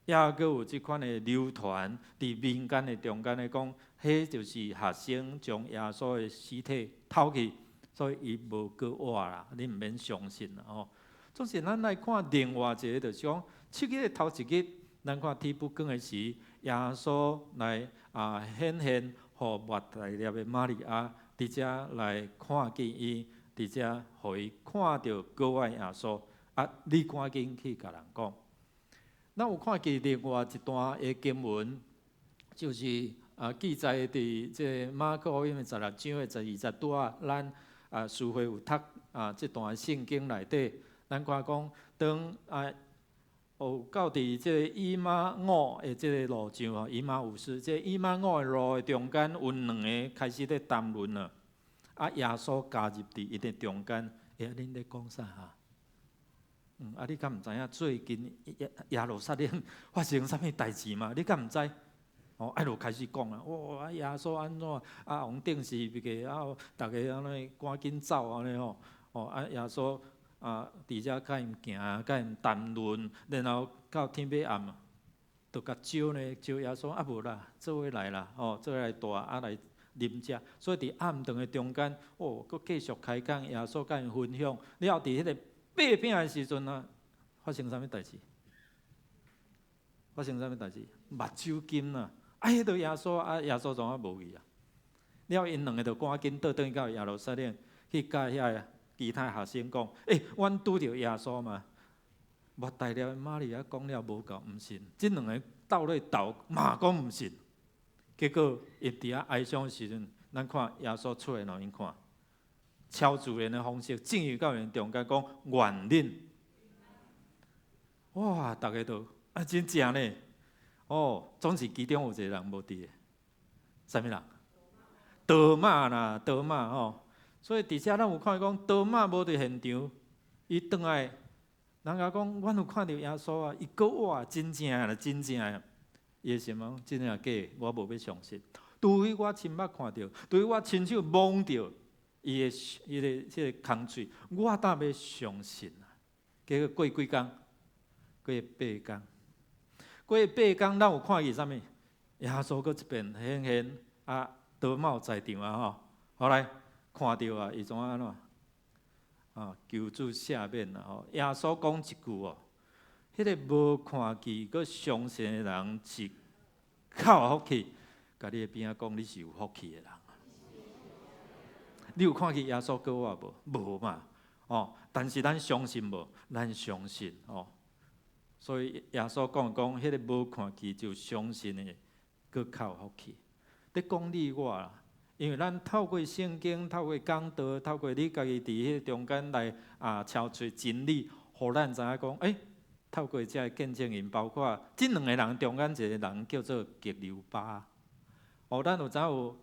B: 猶閣有這款的流傳佇民間的中間咧講，彼就是學生將耶穌的屍體偷去，所以伊無閣活啦，你毋免相信啦吼。總是咱來看另外一个，就是講七日的頭一日，咱看天不光的時，耶穌來啊顯現予抹大拉的瑪利亞，佇遮來看見伊，佇遮予伊看著閣活耶穌。啊！你趕緊去共人講。咱有看見另外一段的經文，就是啊記載佇這个馬可福音的16章的12節拄仔，咱啊司會有讀啊這段聖經內底，咱看講當啊有到佇這个以馬忤的這个路上吼，以馬忤斯，這个以馬忤的路的中間有兩个開始咧談論了。啊，耶穌加入佇𪜶的中間，欸，恁咧講啥哈？啊！你敢毋知影最近耶耶路撒冷發生啥物代誌嗎？你敢毋知？哦，啊，就開始講啊！哇，耶穌按怎啊？予釘十字架啊，逐家按呢趕緊走按呢吼！哦，啊，耶穌啊，佇遮佮𪜶行，佮𪜶談論，然後到天欲暗，就共招呢，招耶穌啊無啦，做伙來啦，吼，做伙來蹛啊來啉食。所以佇暗頓的中間，哦，閣繼續開講，耶穌佮𪜶分享，了後佇彼個擘餅的時陣啊，發生啥物代誌？發生啥物代誌？目睭金啊！啊，彼个耶穌啊，耶穌怎啊無去啊？了後𪜶兩个就趕緊倒轉去到耶路撒冷，去佮遐个其他學生講：欸，阮拄著耶穌嘛？抹大拉的瑪利亞講了無夠毋信，這兩个鬥咧鬥嘛講毋信。結果𪜶佇遐哀傷的時陣，咱看耶穌出來予𪜶看。超自然的方式進入到𪜶中間，講願恁，哇！逐家都啊，真正呢，哦，總是其中有一個人無佇的，啥物人？多馬啦，多馬吼。所以佇遮咱有看講，多馬無佇現場，伊轉來，人家講，阮有看著耶穌啊，伊閣活，真正啦，真正的。伊的心講，真的抑假？我無欲相信，除非我親目看著，除非我親手摸著。伊的伊的這个空喙，我才欲相信啊！結果過幾工，過八工，過八工，咱有看見啥物？耶穌閣一遍顯現啊，多馬有在場啊吼！後來看著啊，伊怎按怎？啊，求主赦免啦吼！耶穌講一句哦，彼个無看見閣相信的人是較有福氣。共你的邊仔講，你是有福氣的人。你有看見耶穌復活無？無嘛，哦，但是咱相信無？咱相信哦。所以耶穌講講，彼个無看見就相信的，閣較有福氣。咧講你我啦，因為咱透過聖經、透過講道、透過你家己佇彼個中間來啊，超出真理，予咱知影講，欸，透過這个見證人，包括這兩个人中間一个人叫做革流巴。哦，咱有知影有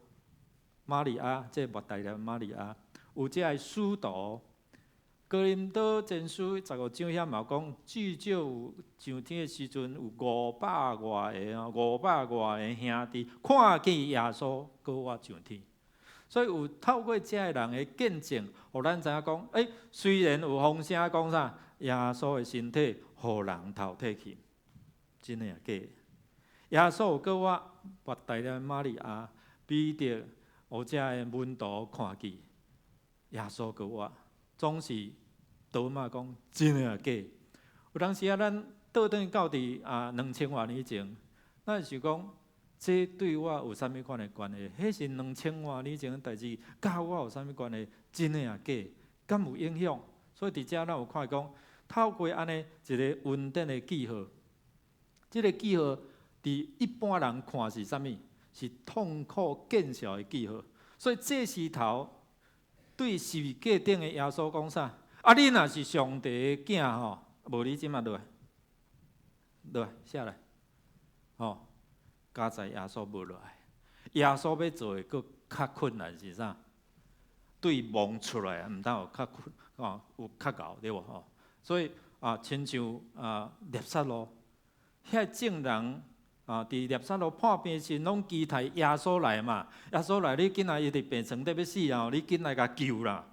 B: 瑪利亞，這個抹大拉瑪利亞，有這个使徒。哥林多前書15章遐嘛講，至少有上天的時陣有五百外个，五百外个兄弟看見耶穌復活上天，所以有透過這个人的見證，予咱知影講，欸，雖然有風聲講啥，耶穌的身體予人偷提去，真的抑假的？耶穌有復活，抹大拉瑪利亞、彼得，有這个門徒看見耶穌復活，總是多馬講真的抑假？有當時啊，咱倒轉到佇啊2000外年前，咱是講這對我有啥物款的關係？彼是2000外年前的代誌，佮我有啥物關係？真的抑假？敢有影響？所以佇遮咱有看講，透過按呢一个恩典的記號，這个記號佇一般人看是啥物？是痛苦見笑的記號。所以祭司頭對十字架頂的耶穌講啥？啊，你若是上帝的囝吼，無你這馬落來，落來下來，吼，佳哉耶穌無落來，耶穌欲做的閣較困難是啥？對墓出來，毋通有較困，哦，有較𠢕對無吼？所以啊，親像啊，拿撒勒，遐眾人啊，佇拿撒勒破病時，攏期待耶穌來嘛。耶穌來，你緊來伊佇病床底欲死啊！你緊來共救啦。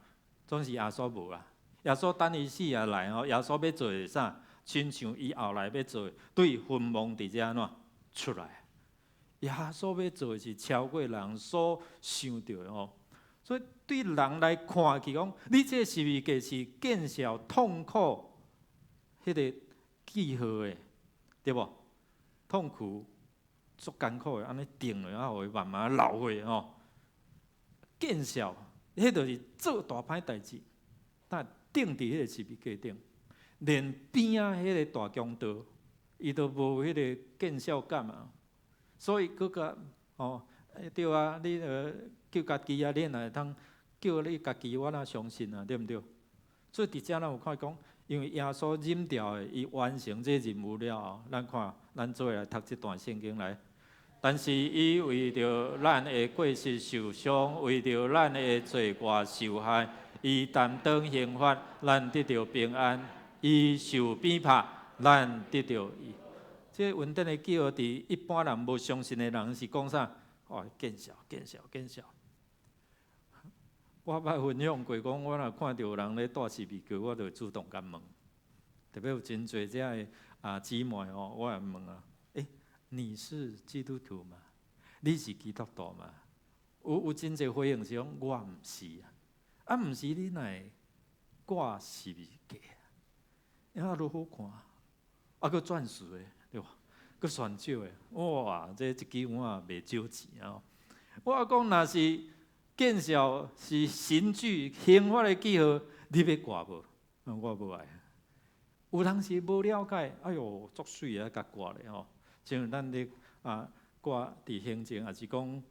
B: 總是耶穌無啦。耶穌等伊死也來吼，耶穌欲做的啥？親像伊後來欲做，對墳墓佇遮按怎出來？耶穌欲做的是超過人所想著的吼。所以對人來看去講，你這十字架是見笑痛苦，彼个記號的，對無？痛苦足艱苦的，按呢釘落啊，予伊慢慢流血吼。見笑，彼就是做大歹代誌，但釘佇彼個十字架頂，連邊仔彼个大強盜，伊都無彼个見笑感啊。所以閣較吼，對啊，你救家己啊，你若會當救你家己，我哪相信啊，對毋對？所以佇遮咱有看講，因為耶穌忍掉的，伊完成這任務了後，咱看，咱做伙來讀這段聖經來。但是伊為著咱的過失受傷，為著咱的罪過受害，伊擔當刑罰，咱得著平安；伊受鞭拍，咱得著醫。這個恩典的記號，佇一般人無相信的人是講啥？哦，見笑，見笑，見笑。我捌分享過，講我若看著有人咧戴十字架，我就會主動共問。特別有真濟遮的啊姊妹吼，我會問啊，欸，你是基督徒嗎？你是基督徒嗎？有真濟回應是講我毋是啊，啊毋是你哪會掛十字架？啊，愈好看，啊，閣鑽石的，對無？閣鑽石的，哇！這一支有影袂少錢啊！我講若是見笑是刑具刑罰的記號，你欲掛無？我無愛。有當時無了解，哎喲，足媠啊，共掛咧吼。像咱咧啊掛佇行政，抑是講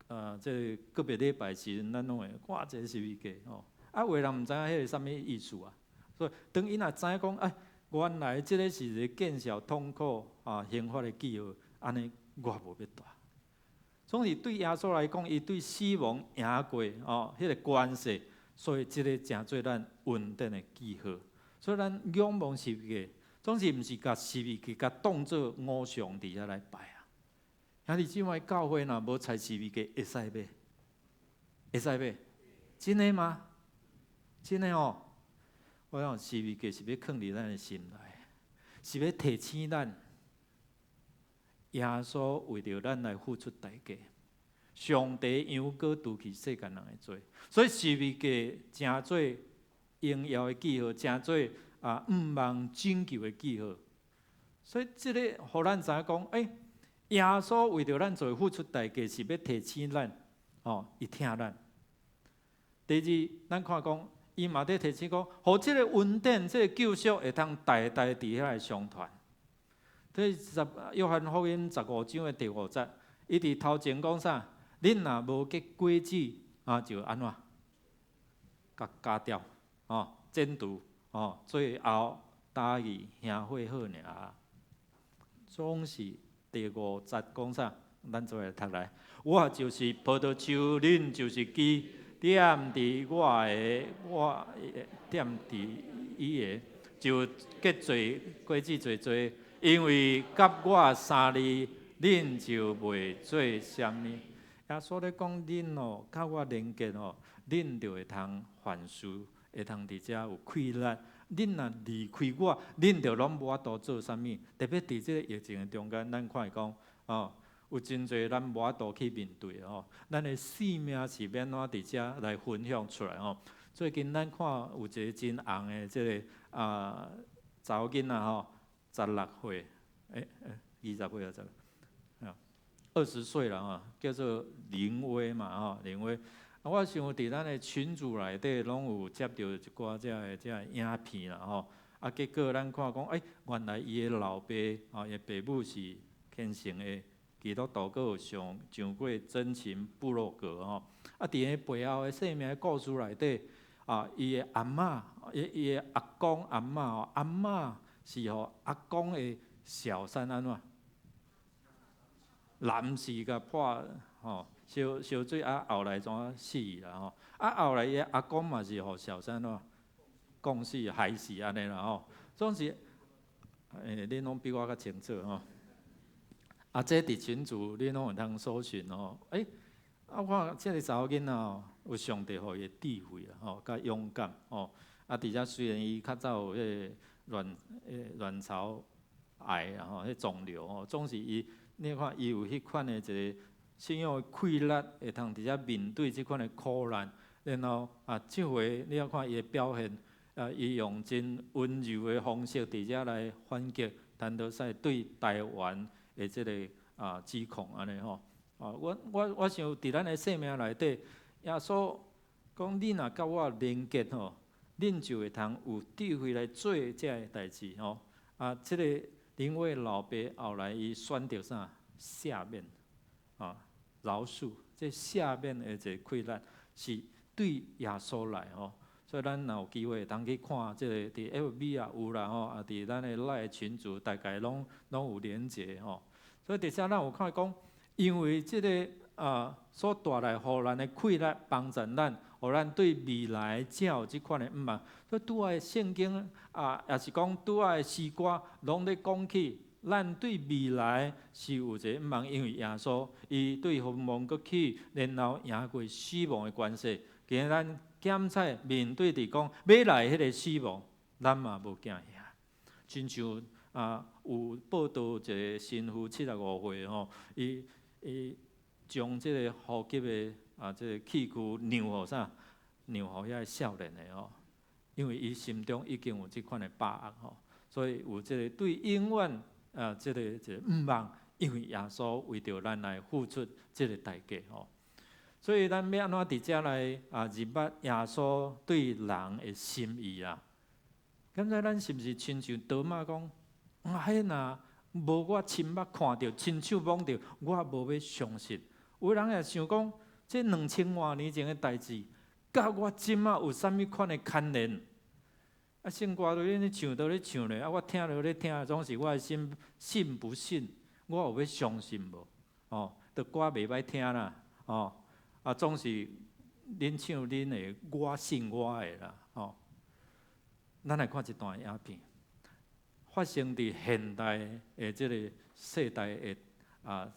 B: 啊，這個個別禮拜時陣，咱攏會掛一個十字架吼。啊，有的人毋知影彼个啥物意思啊。所以當𪜶若知影講，哎，原來這個是一个見笑痛苦啊刑罰的記號，按呢我無欲戴。總是對耶穌來講，伊對死亡贏過哦，彼个權勢，所以這个成做咱恩典的記號。所以咱仰望十字架，總是毋是共十字架共當做偶像佇遐來拜啊。兄弟姊妹，教會若無採十字架，會使欲？會使欲？真的嗎？真的哦。我講十字架是欲囥佇咱的心內，是欲提醒咱，耶穌為著咱來付出代價，上帝羊羔除去世間人的罪，所以十字架成做榮耀的記號，成做啊向望拯救的記號。所以這个予咱知影講，欸，耶穌為著咱罪付出代價，是欲提醒咱，哦，伊疼咱。第二，咱看講，伊嘛佇提醒講，予這个恩典、這个救贖會通代代佇遐來相傳。這十約翰福音15章的第五節，伊佇頭前講啥？恁若無結果子，啊，就按怎？共鉸掉，哦，剪除，哦，最後擔去燃火好爾。總是第五節講啥？咱做伙讀來。我就是葡萄樹，恁就是枝。踮佇我的，我踮佇伊的，就結濟果子濟濟。因為佮我相離，恁就袂做啥物。耶穌咧講，恁哦，佮我連結哦，恁就會通凡事會通佇遮有氣力。恁若離開我，恁就攏無法度做啥物。特別佇這個疫情的中間，咱看會講哦，有真濟咱無法度去面對吼。咱的生命是欲按怎佇遮來分享出來吼。最近咱看有一个真紅的這个啊查某囡仔吼，16歲，20歲啊，十，20歲了吼，叫做林威嘛吼，林威。啊，我想佇咱的群組內底攏有接著一寡這个影片啦吼。啊，結果咱看講，欸，原來伊的老爸吼，伊的爸母是虔誠的基督徒，閣有上過真情部落格吼。啊，佇个背後的生命故事內底，啊，伊的阿嬤，伊的阿公阿嬤吼，阿嬤是予阿公的小三按怎？臨時共潑吼，燒燒水啊，後來怎啊死啦吼？啊，後來伊的阿公嘛是予小三怎講死害死按呢啦吼。總是，恁攏比我較清楚吼。啊，這佇群組恁攏會通搜尋吼。欸，啊，我看這个查某囡仔吼，有上帝予伊的智慧啦吼，佮勇敢吼。啊，佇遮雖然伊較早有彼个卵巢癌啦吼，彼腫瘤吼，總是伊，你看伊有彼款的一个信仰的氣力，會通佇遮面對這款的苦難，然後啊，這回你看伊的表現，啊，伊用真溫柔的方式佇遮來反擊譚德塞對台灣的這个指控按呢吼。啊，我想佇咱的生命內底，耶穌講恁若佮我連結吼，恁就會通有智慧來做這个代誌吼。啊，這个林威老爸後來伊選擇啥？赦免，啊，饒恕，這赦免的一个氣力是對耶穌來吼。所以咱若有機會通去看這个佇 FB 也有啦吼，啊，佇咱的 LINE 群組大概攏有連結吼。所以佇遮咱有看講，因為這个所帶來予咱的氣力，幫助咱，予咱對未來才有這款的向望。所以拄仔聖經啊，也是講拄仔的詩歌，攏咧講起，咱對未來是有一个向望，因為耶穌伊對墳墓閣起，然後贏過死亡的權勢。今日咱檢採面對佇講欲來彼个死亡，咱嘛無驚嚇。親像啊，有報道一个神父75歲吼，伊將這个呼吸的這个器具讓予啥？讓予遐个少年的吼，因為伊心中已經有這款的把握吼，所以有這個對永遠啊這個向望，因為耶穌為著咱來付出這个代價吼。所以咱欲按怎佇遮來入捌耶穌對人的心意啊？敢知咱是毋是親像多馬講，啊，彼若無我親目看著、親手摸著，我無欲相信。有人會想講，這2000外年前的代誌，佮我這馬有啥物款的牽連？啊，聖歌都咧唱，都咧唱咧，啊，我聽都咧聽，總是我的心信不信？我有欲相信無？哦，著歌袂歹聽啦，哦，啊，總是恁唱恁的，我信我的啦，哦。咱來看一段影片，發生佇現代的這个世代的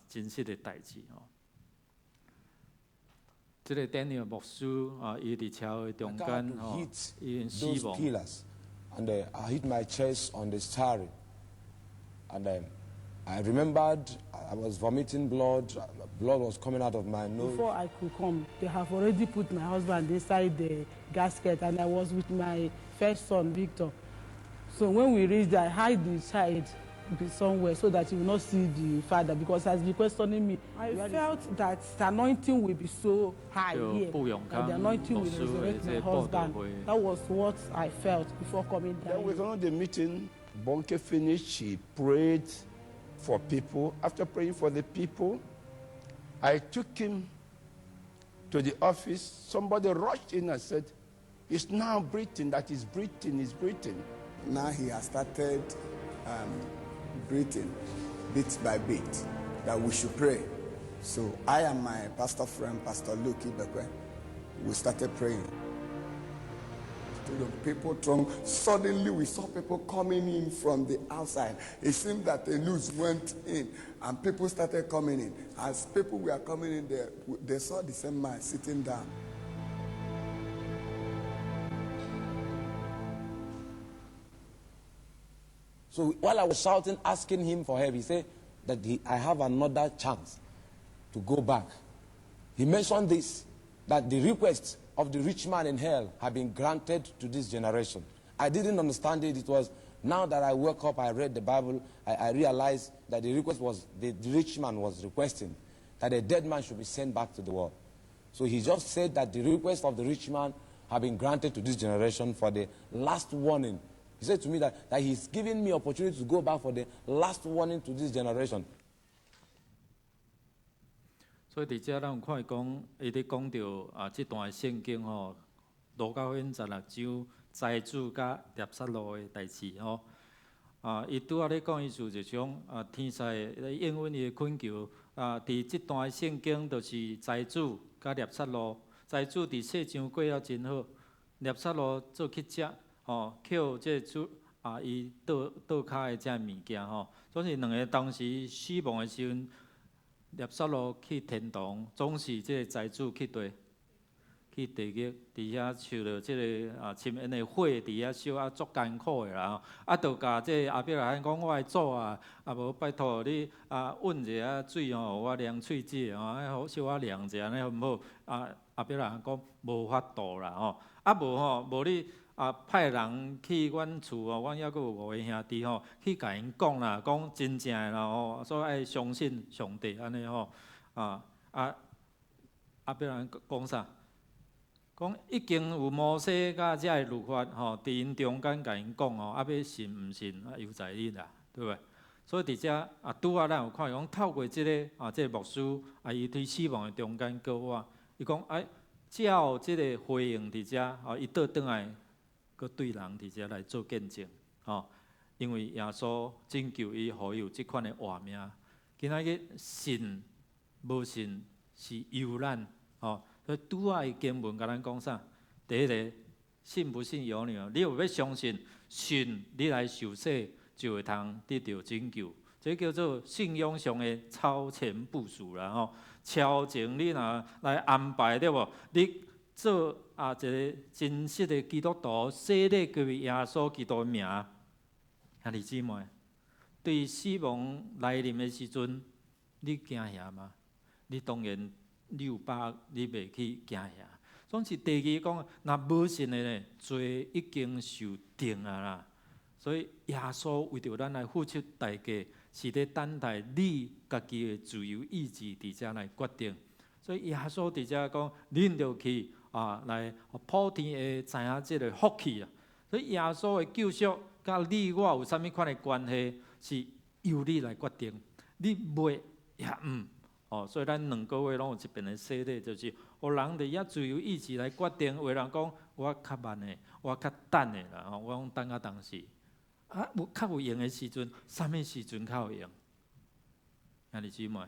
B: 真實的代誌吼。這个丹尼爾牧師啊，伊佇車禍中間吼，已經死亡。
E: And I hit my chest on the steering. And I remembered I was vomiting blood. Blood was coming out of my nose.
F: Before I could come, they have already put my husband inside the casket, and I was with my first son, Victor. So when we reached there, I hid the child. Be somewhere so that he will not see the father because he has been questioning me. I felt that the anointing will be so high here, that the anointing will resurrect my husband. That was what I felt before coming down.
G: Then we concluded the meeting. Bonnke finished. She prayed for people. After praying for the people, I took him to the office. Somebody rushed in and said, "He's now breathing, that is breathing, he's breathing."
H: Now he has started breathing bit by bit, that we should pray. So I and my pastor friend, Pastor Luke Ibekwe, we started praying. To the people throng, suddenly we saw people coming in from the outside. It seemed that a noose went in and people started coming in. As people were coming in there, they saw the same man sitting down.
E: So while I was shouting, asking him for help, he said that I have another chance to go back. He mentioned this, that the request of the rich man in hell had been granted to this generation. I didn't understand it. It was now that I woke up, I read the Bible, I realized that the request was, the rich man was requesting that a dead man should be sent back to the world. So he just said that the request of the rich man had been granted to this generation for the last warning. He said to me that he's giving me opportunity to go back for the last warning to this generation.
B: 所以佇遮咱有看伊講，伊咧講著啊，這段聖經吼，路加福音十六章財主佮納撒路的代誌吼。啊，伊拄仔咧講意思就是講啊，天使咧應允伊的懇求啊，佇這段聖經就是財主佮納撒路，財主佇世上過了真好，納撒路做乞食吼，捡這個主啊，伊倒倒跤的這物件吼，總是兩个當時死亡的時陣。納撒路去天堂，總是這個財主去佗去地獄，佇遐受著這个啊深淵的火，佇遐燒啊足艱苦的啦吼。啊，就共這個亞伯拉罕講：我的祖啊，啊無拜託你啊，揾一下水吼，我涼喙舌吼，啊好小可涼者按呢好毋好？啊，亞伯拉罕講無法度啦吼。啊無吼，無你啊派人去阮厝吼，阮猶閣有五个兄弟吼，去共𪜶講啦，講真正的啦吼，所以愛相信上帝按呢吼。啊啊，亞伯拉罕講啥？講已經有摩西佮遮个律法吼，佇𪜶中間共𪜶講吼，啊欲信毋信啊，由在你啦，對無？所以佇遮啊，拄仔咱有看講透過這个啊，這个牧師啊，伊佇死亡的中間告我，伊講哎，照這个回應佇遮，吼，伊倒轉來，閣對人佇遮來做見證，吼，因為耶穌拯救伊，予伊有這款的活命。今仔日信無信是由咱，吼。所以拄仔的經文共咱講啥？第一个，信不信由你哦。你有欲相信，信你來受洗就會通得著拯救。這叫做信仰上的超前部署啦吼。超前你若來安排對無？你做啊一个真實的基督徒，洗禮歸入耶穌基督的名，兄弟姊妹，對死亡來臨的時陣，你驚嚇嗎？你當然。你有把握，你袂去驚嚇。總是第二講，若無信的呢，罪已經受定啊啦。所以耶穌為著咱來付出代價，是咧等待你家己的自由意志佇遮來決定。所以耶穌佇遮講，恁著去啊，來予普天下知影這个福氣啊。所以耶穌的救贖，佮你我有啥物款的關係，是由你來決定。你袂也毋。哦，所以咱兩個月攏有一遍的洗禮，就是予人佇遐自由意志來決定。有的人講我較慢的，我較等的啦，吼，我講等到當時，啊，有較有閒的時陣，啥物時陣較有閒？兄弟姊妹，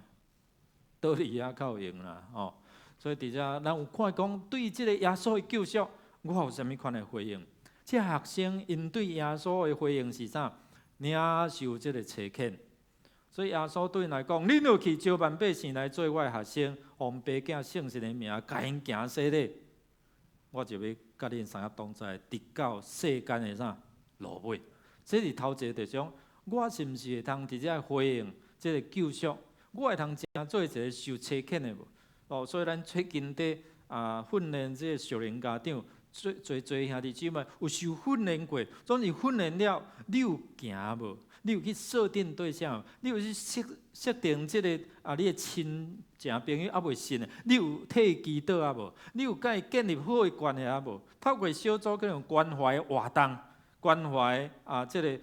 B: 倒佇遐較有閒啦，吼。所以佇遮，咱有看講對這个耶穌的救贖，我有啥物款的回應？這學生𪜶對耶穌的回應是啥？領受這个差遣。所以耶穌對𪜶來講：恁著去招萬百姓來做我的學生，奉父囝聖神的名，共𪜶行洗禮，我就欲佮恁三個同在，直到世間的啥落尾。這是頭一个特徴。我是毋是會通佇遮回應這个救贖？我會通成做一个受差遣的無？哦，所以咱最近佇啊訓練這个屬靈家長，濟濟兄弟姊妹有受訓練過，總是訓練了，你有行無？你有去設定對象？你有去設定這个啊？你的親情朋友猶未信的，你有替伊祈禱啊無？你有佮伊建立好的關係啊無？透過小組這種關懷活動、關懷啊，這个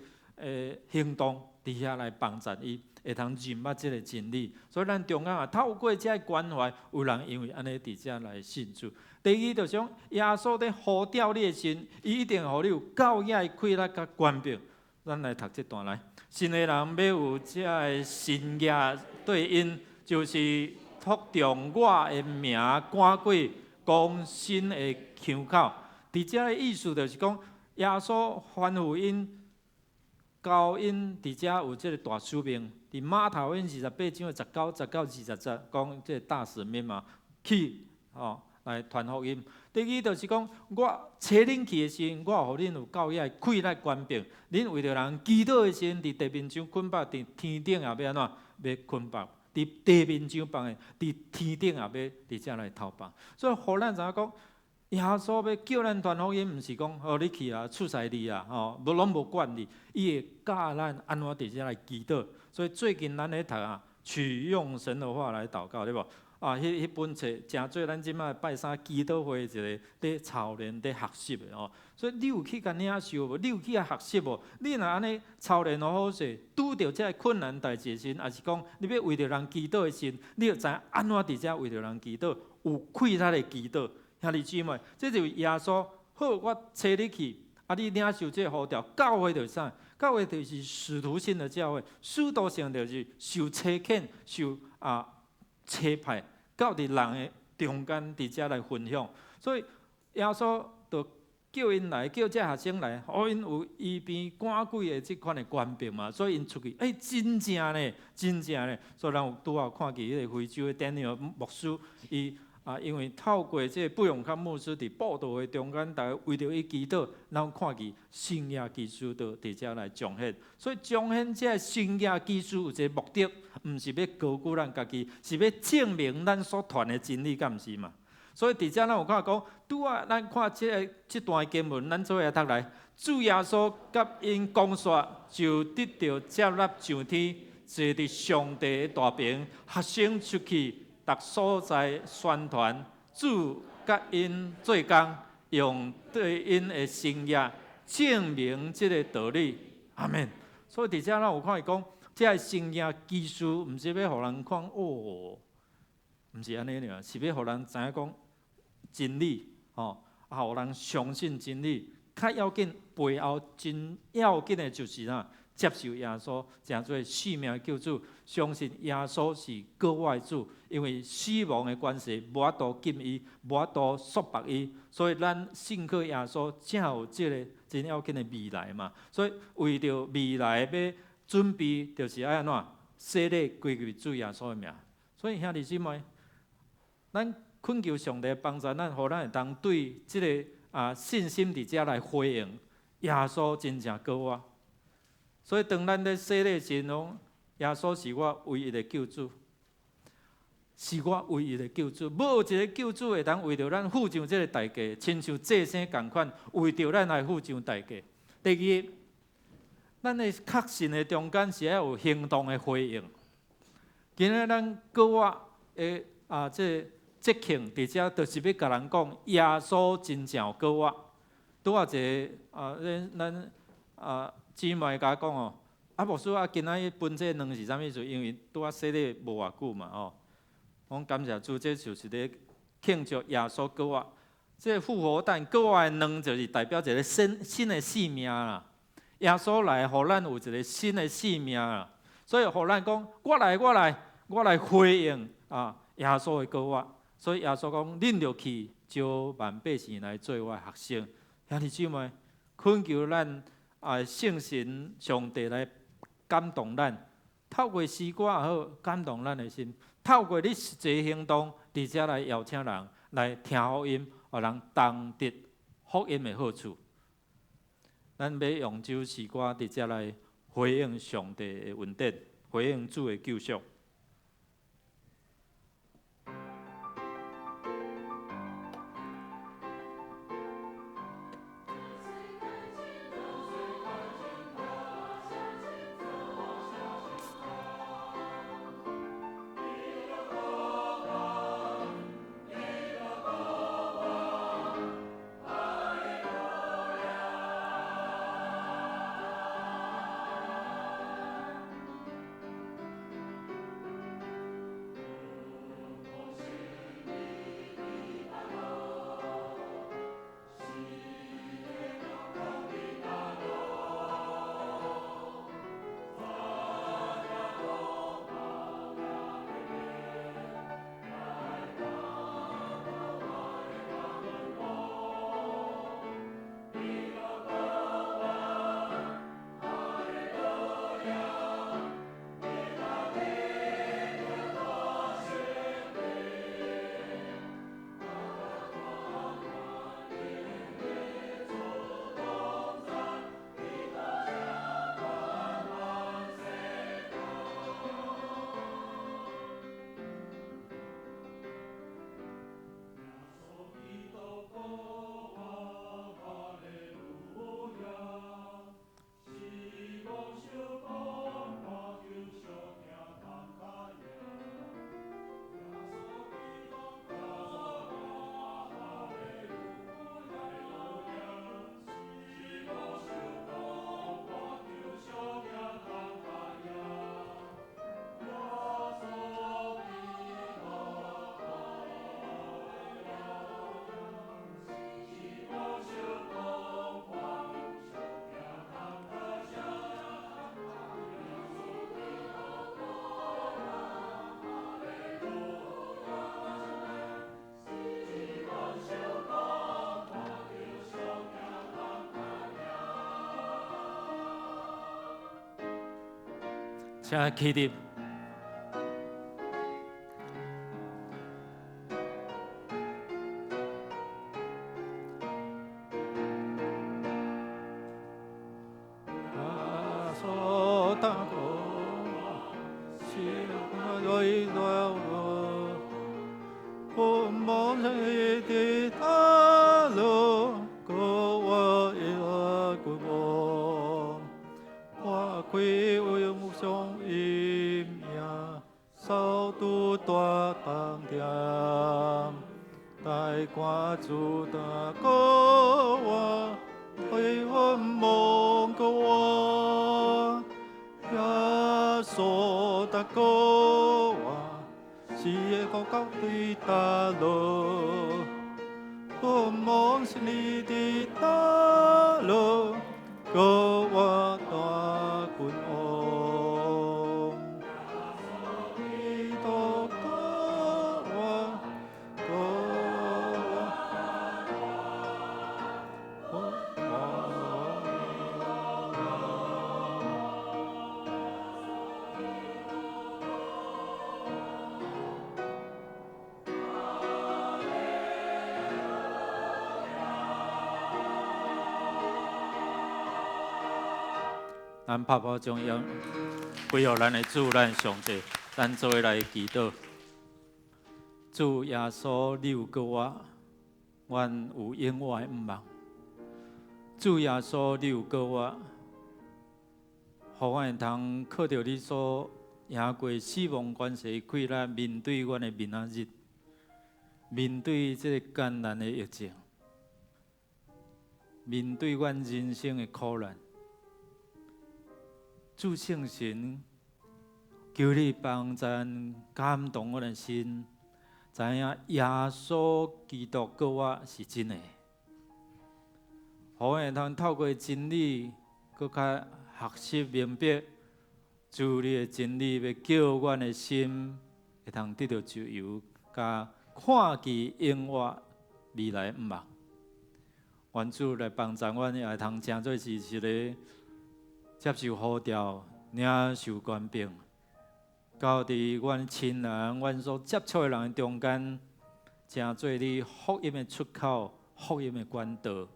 B: 行動，佇遐來幫助伊，會通認捌這个真理。所以咱中間啊，透過這个關懷，有人因為按呢佇遮來信主。第二就是講，耶穌咧呼召你的時，伊一定予你有教義的氣力佮權柄。咱來讀這段來，神的人欲有這个神跡對𪜶，就是託著我的名趕鬼，講新的腔口。佇遮的意思就是講，耶穌吩咐𪜶，教𪜶佇遮有這个大使命。佇馬太福音28章的19、19、20節，講這个大使命嘛，去吼來傳福音。第二就是講，我差恁去的時陣，我予恁有教義的氣力權柄。恁為著人祈禱的時陣，佇地面上捆綁，佇天頂也欲按怎？欲捆綁。佇地面上放的，佇天頂也欲佇遮來偷放。所以，予咱知影講，耶穌欲叫咱傳福音，毋是講予你去啊，出使你啊，吼，無攏無管你，伊會教咱按怎佇遮來祈禱。所以最近咱咧讀啊，取用神的話來禱告，對無？啊，彼本冊誠做咱這擺拜三祈禱會一个佇操練、佇學習的吼。所以你有去共領受無？你有去共學習無？你若按呢操練予好勢，拄著這个困難代誌的時陣，抑是講你欲為著人祈禱的時陣，你就知影按怎佇遮為著人祈禱，有氣力的祈禱。兄弟姊妹，這就是耶穌好，我差你去，啊，你領受這个呼召，教會就是啥？教會就是使徒性的教會，使徒性就是受差遣、受啊差派。到佇人的中間，佇遮來分享，所以耶穌就叫𪜶來，叫這學生來，予𪜶有醫病趕鬼的這款的權柄嘛，所以𪜶出去，欸，真正呢，真正呢，所以咱有拄仔看見彼个非洲的典禮牧師，伊啊，因為透過這個布永康牧師佇布道會中間，逐家為著伊祈禱，咱看見神蹟奇事就佇遮來彰顯。所以彰顯這个神蹟奇事有一个目的，毋是欲高舉咱家己，是欲證明咱所傳的真理，敢毋是嘛？所以佇遮咱有看講，拄仔咱看這个這段經文，咱做伙來讀來，主耶穌佮𪜶講煞，就得著接納上天，坐佇上帝的大爿，學生出去。逐所在宣傳，主佮𪜶做工，用對𪜶的神蹟證明這个道理。阿們。所以佇遮咱有看伊講，這个神蹟奇事，毋是欲予人看哦，毋是按呢爾，是欲予人知影講真理，吼，啊，予人相信真理。較要緊背後真要緊的就是啥？接受耶穌，成做生命救主，相信耶穌是救我的主，因為死亡的關係無法度禁伊，無法度束縛伊，所以咱信靠耶穌，才有這个真要緊的未來嘛。所以為著未來欲準備，就是愛按怎洗禮歸入主耶穌的名。所以兄弟姊妹，咱懇求上帝幫助咱，予咱會當對這个啊信心佇遮來回應耶穌真正救我。所以當咱咧洗禮時，講耶穌是我唯一的救主，是我唯一的救主，無一个救主會當為著咱付上這个代價，親像祭牲仝款，為著咱來付上代價。第二，咱的確信的中間是愛有行動的回應。今仔咱閣我的啊，這個節慶佇遮，就是欲共人講，耶穌真正有閣我。拄仔一个啊，咱啊。姊妹共我講哦，啊牧師啊，今仔日分這卵是啥物意思？因為拄仔洗禮無偌久嘛吼。我講感謝主，這就是咧慶祝耶穌復活。這個復活蛋復活的卵就是代表一個新新的生命啦。耶穌來，予咱有一個新的生命啦。所以予咱講，我來，我來，我來回應啊耶穌的復活。所以耶穌講，恁著去招萬百姓來做我的學生。兄弟姊妹，懇求咱。啊！聖神上帝來感動咱，透過詩歌也好，感動咱的心；透過你實際行動，佇遮來邀請人來聽福音，予人同得福音的好處。咱欲用這首詩歌佇遮來回應上帝的恩典，回應主的救贖。請起立。咱拍破将荣归予咱的主，咱上帝，咱做伙来祈祷。主耶稣，你有顾我，阮有永活的向望。主耶稣，你有顾我，予阮会通靠著你所赢过死亡权势气力，面对阮的明仔日，面对这个艰难的疫情，面对阮人生的苦难。主圣神，求你帮咱感动阮的心，知影耶稣基督顾我是真的，予阮会通透过真理，阁较学习明白主你的真理，欲叫阮的心会通得著自由，佮看见永活未来向望。愿主来帮助阮，也会通成做是一个接受呼召、领受权柄，到伫阮亲人、阮所接触的人中间，成做你福音的出口、福音的管道。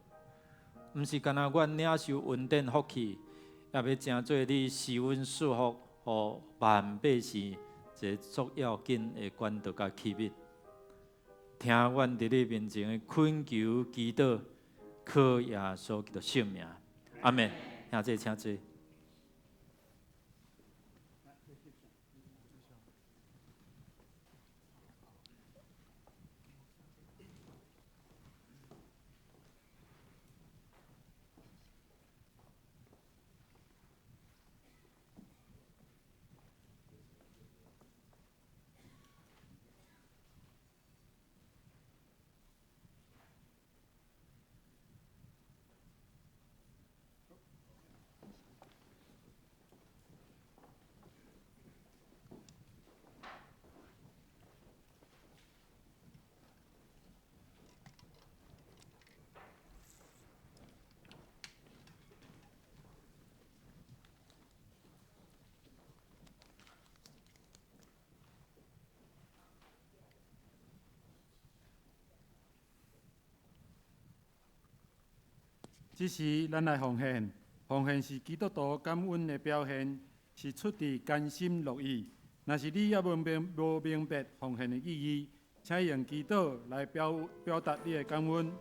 B: 毋是干焦阮领受恩典福气，也欲成做你施恩赐福，予万百姓一个足要紧的管道佮器皿。听阮伫你面前的恳求祈祷，靠耶稣基督圣名，阿们。请坐，请坐。
D: 这时，咱来奉献。奉献是基督徒感恩的表现，是出自甘心乐意。若是你犹无明白奉献的意义，请用祈祷来表达你的感恩。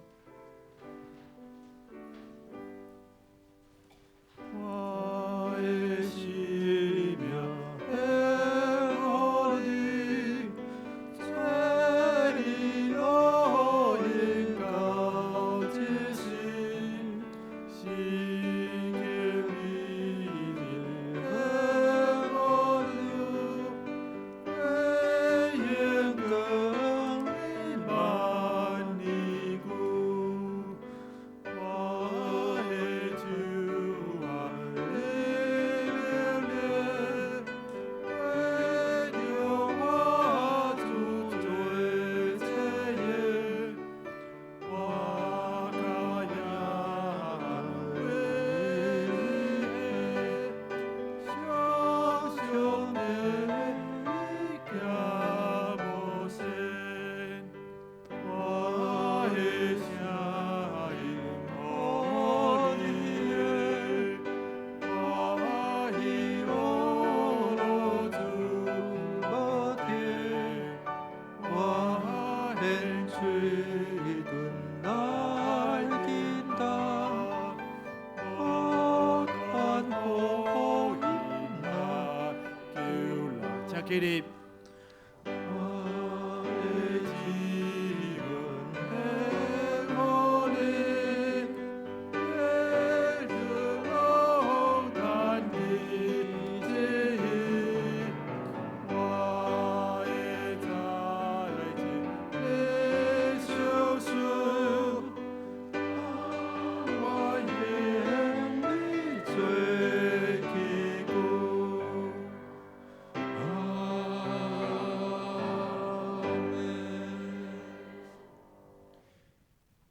D: 我的生命献予你，做你路引到这时，是经你的恩流，永光万年久。起立。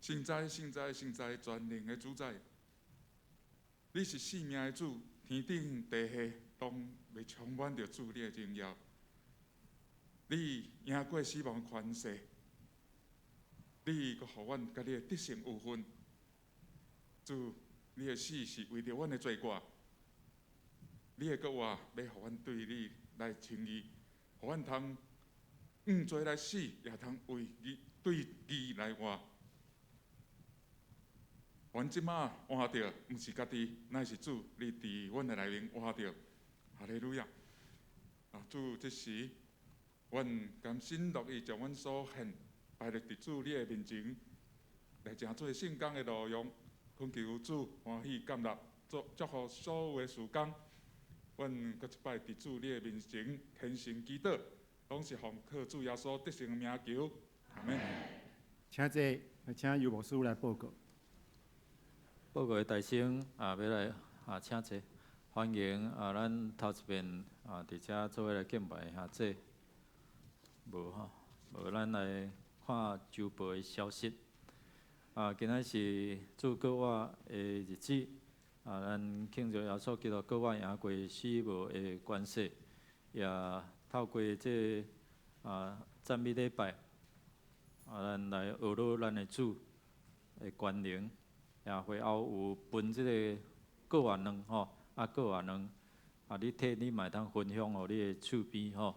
I: 圣哉，圣哉，圣哉，全能的主宰！你是生命的主，天顶地下拢袂充满著主你的荣耀。你赢过死亡权势，你阁予阮佮你的得胜有份。主，你的死是为著阮的罪过，你的复活欲予阮对你来称义，予阮通向罪来死，也通为义对义来活。阮这马活著，毋是家己，乃是主，你伫阮的内面活著。哈利路亚！啊，主，这时，阮甘心乐意将阮所献摆列伫主你的面前，来成做圣工的路用，恳求主欢喜接纳，祝祝福所有的事工。阮阁一摆伫主你的面前虔诚祈祷，拢是奉靠主耶稣得胜的名求。阿门。
D: 请坐，请尤牧师来报告。
B: 报告的大声啊，欲来啊，请坐，欢迎啊，咱头一遍啊，伫遮做伙来敬拜兄姊，无吼，无咱来看周报的消息。啊，今仔是主复活的日子，啊，咱庆祝耶稣基督复活赢过死亡的权势，也透过这啊赞美礼拜，啊，咱来学罗咱的主的权能。也会后有分这个果仔卵吼，啊果仔卵，啊你摕你嘛会当分享予你的厝边吼，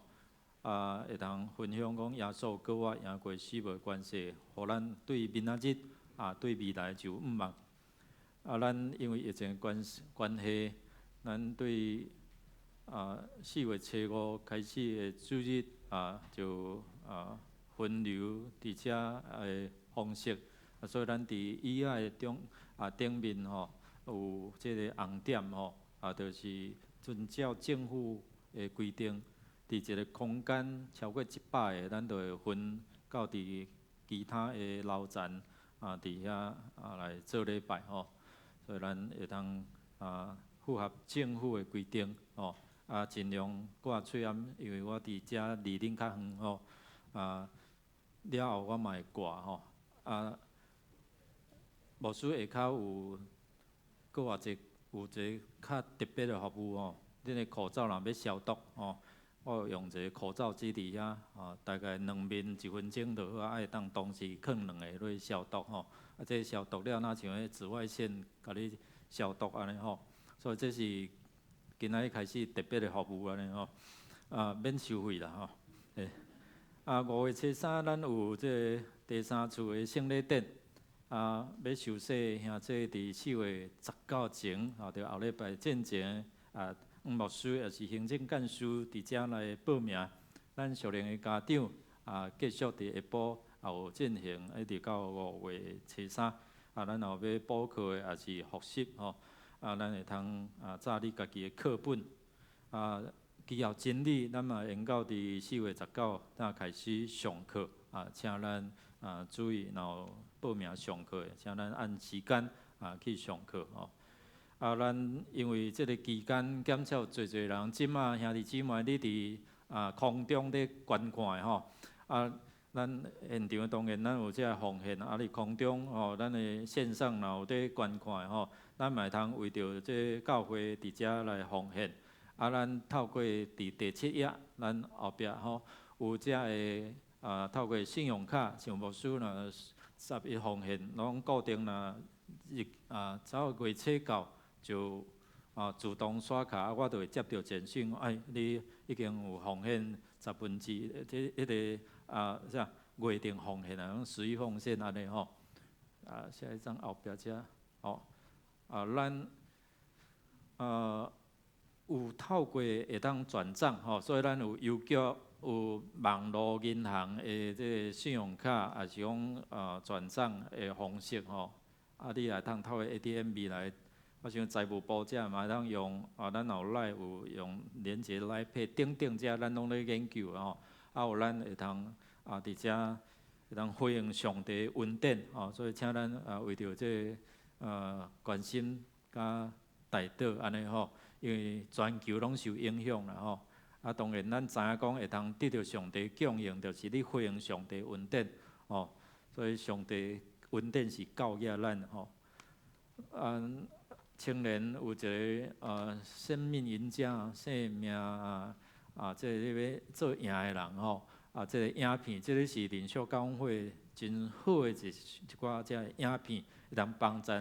B: 啊会当分享讲耶稣复活赢过死亡权势，予咱对明仔日啊对未来就有向望。啊，咱因为疫情关系，咱对啊4月初5开始的主日啊就啊分流伫遮的方式。啊，所以咱伫椅仔的中啊顶面吼，有这个红点吼，啊，就是遵照政府的规定，伫一个空间超过100个，咱就会分到伫其他的楼层啊，伫遐啊来做礼拜吼。所以咱会当啊符合政府的规定吼，啊尽量挂喙罨，因为我伫遮离恁较远吼，啊了后我嘛会挂吼，啊。牧师下跤有阁偌济有一个较特别的服务吼，恁的口罩若欲消毒吼，我有用一个口罩机伫遐吼，大概两面一分钟就好啊，会当同时囥两个落去消毒吼，啊，这消毒了，若像彼紫外线共你消毒按呢吼，所以这是今仔日开始特别的服务按呢吼，啊，免收费啦吼，欸，啊，5月初3咱有这个第三次的圣礼典。啊，欲受洗兄姊伫4月19前，吼，著后礼拜进前，啊，黄牧师抑是行政干事伫遮来报名。咱属灵的家长啊，继续伫下晡也有进行，一直到5月初3。啊，咱若有欲补课的，抑是复习吼，啊，咱会通啊，扎你家己的课本。啊，基要真理，咱嘛延到伫4月19才开始上课。啊，请咱啊注意，然后报名上课的，请咱按时间啊去上课吼。啊，咱因为这个期间减少济济人，这马兄弟姊妹你伫啊空中咧观看的吼。啊，咱现场当然咱有这个奉献，啊，伫空中吼，咱的线上若有伫观看的吼，咱嘛会通为著这教会伫遮来奉献。啊，咱透过伫第七页，咱后壁吼有这个啊，透过信用卡，像牧师若11奉献，拢固定若日啊，走月初到就啊自动刷卡，啊，我就会接著简讯，哎，你已经有奉献十分之这彼个啊啥月定奉献啊，讲11奉献按呢吼。啊，下一张后壁遮，吼，啊，咱啊。有透过會當轉帳吼，所以咱有郵局、有網路銀行的這个信用卡，抑是講轉帳的方式吼。啊，你會當透過 ATM 未來，我想財務部這嘛會當用啊，咱有 LINE 有用連結 LINE Pay 等等，這咱攏咧研究吼。啊，有咱會當啊，佇遮會當回應上帝恩典吼，所以請咱啊為著這个關心佮代禱按呢吼，因為全球攏受影響啦吼。啊，當然咱知影講會當得著上帝供應，就是你回應上帝恩典吼。所以上帝恩典是夠額咱吼。啊，青年有一个生命贏家，生命啊，這个欲做贏的人吼。啊，這个影片，這个是靈修教會真好的一寡這个影片，會當幫助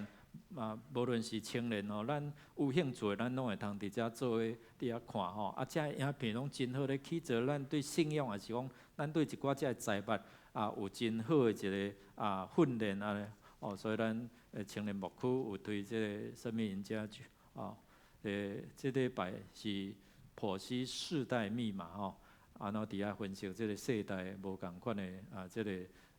B: 啊，無論是青年吼，咱有興趣的，咱攏會通佇遮做伙佇遐看吼。啊，這个影片攏真好咧，去做咱對信仰，抑是講咱對一寡這个財物啊，有真好的一个啊訓練按呢。哦，所以咱青年牧區有推這个生命贏家啊，這禮拜是剖析世代密碼吼，啊，然後佇遐分析這個世代無仝款的啊，這個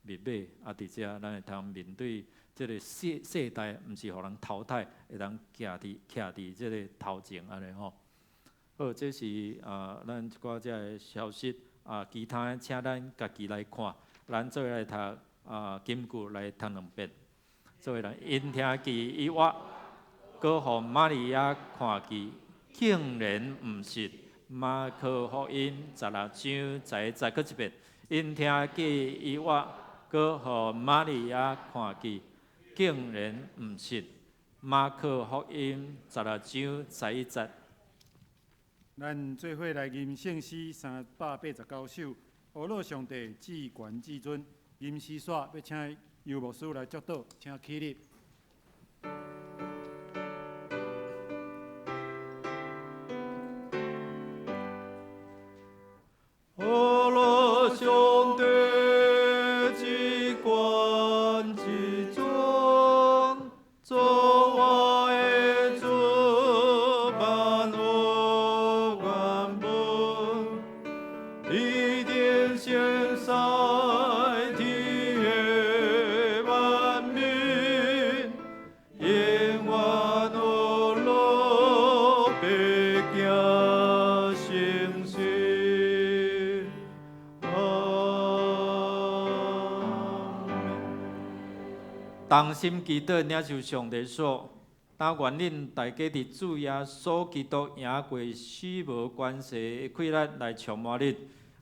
B: 密碼啊，佇遮咱會通面對這個世代，毋是予人淘汰，會當徛佇這个頭前按呢吼。好，這是啊，咱一寡這个消息啊，其他的請咱家己來看，咱做伙來讀啊，金句來讀兩遍。做伙來，𪜶聽見伊活，閣予瑪利亞看見，竟然毋信。馬可福音16章11節，閣一遍，𪜶聽見伊活，閣予瑪利亞看見，竟然毋信。馬可福音16章11節。
D: 咱做伙來吟聖詩389首，阿樂上帝至懸至尊。吟詩煞欲請游牧師來祝禱，請起立。
B: 阿樂上帝至懸至尊，做我的主，萬有原文，伊定先使天的萬民，永遠阿樂白行誠實。阿們。同心祈禱，領受上帝說：但願恁大家佇主耶穌基督贏過死無權勢的氣力來充滿恁。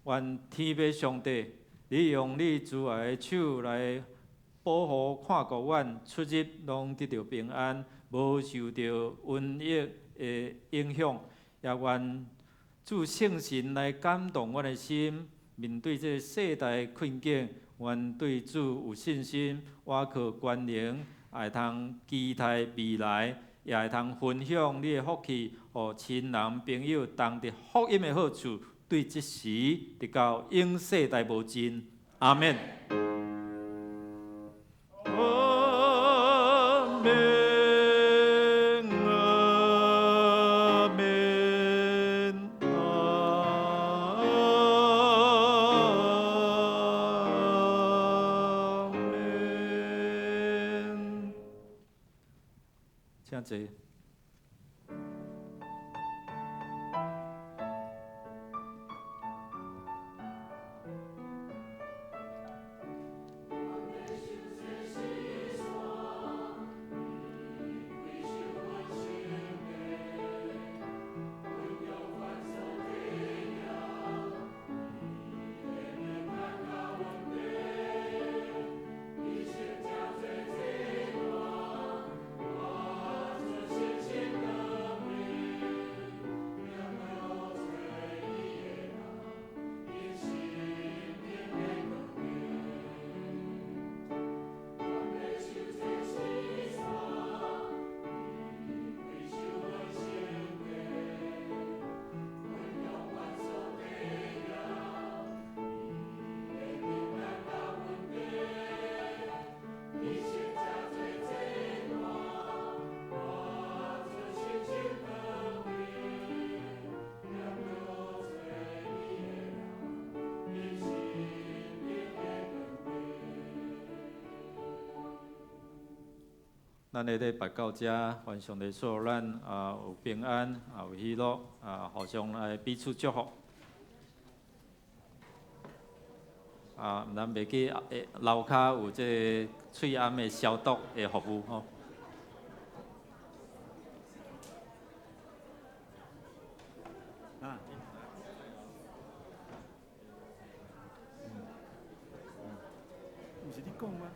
B: 願天父上帝，你用你慈愛的手來保護看顧阮，出入攏得著平安，無受著瘟疫的影響。也願主聖神來感動阮的心，面對這个世代的困境，願對主有信心，倚靠權能，會通期待未來，也會通分享你的福氣，予親人朋友同得福音的好處，對這時直到永世代無盡。阿們。阿們，阿們，阿們。請坐。咱的禮拜到遮，願上帝賜予咱啊有平安，啊有喜樂，啊互相來彼此祝福。啊，咱袂記樓跤有這个喙罨的消毒的服務吼。
D: 啊。毋是你講嗎？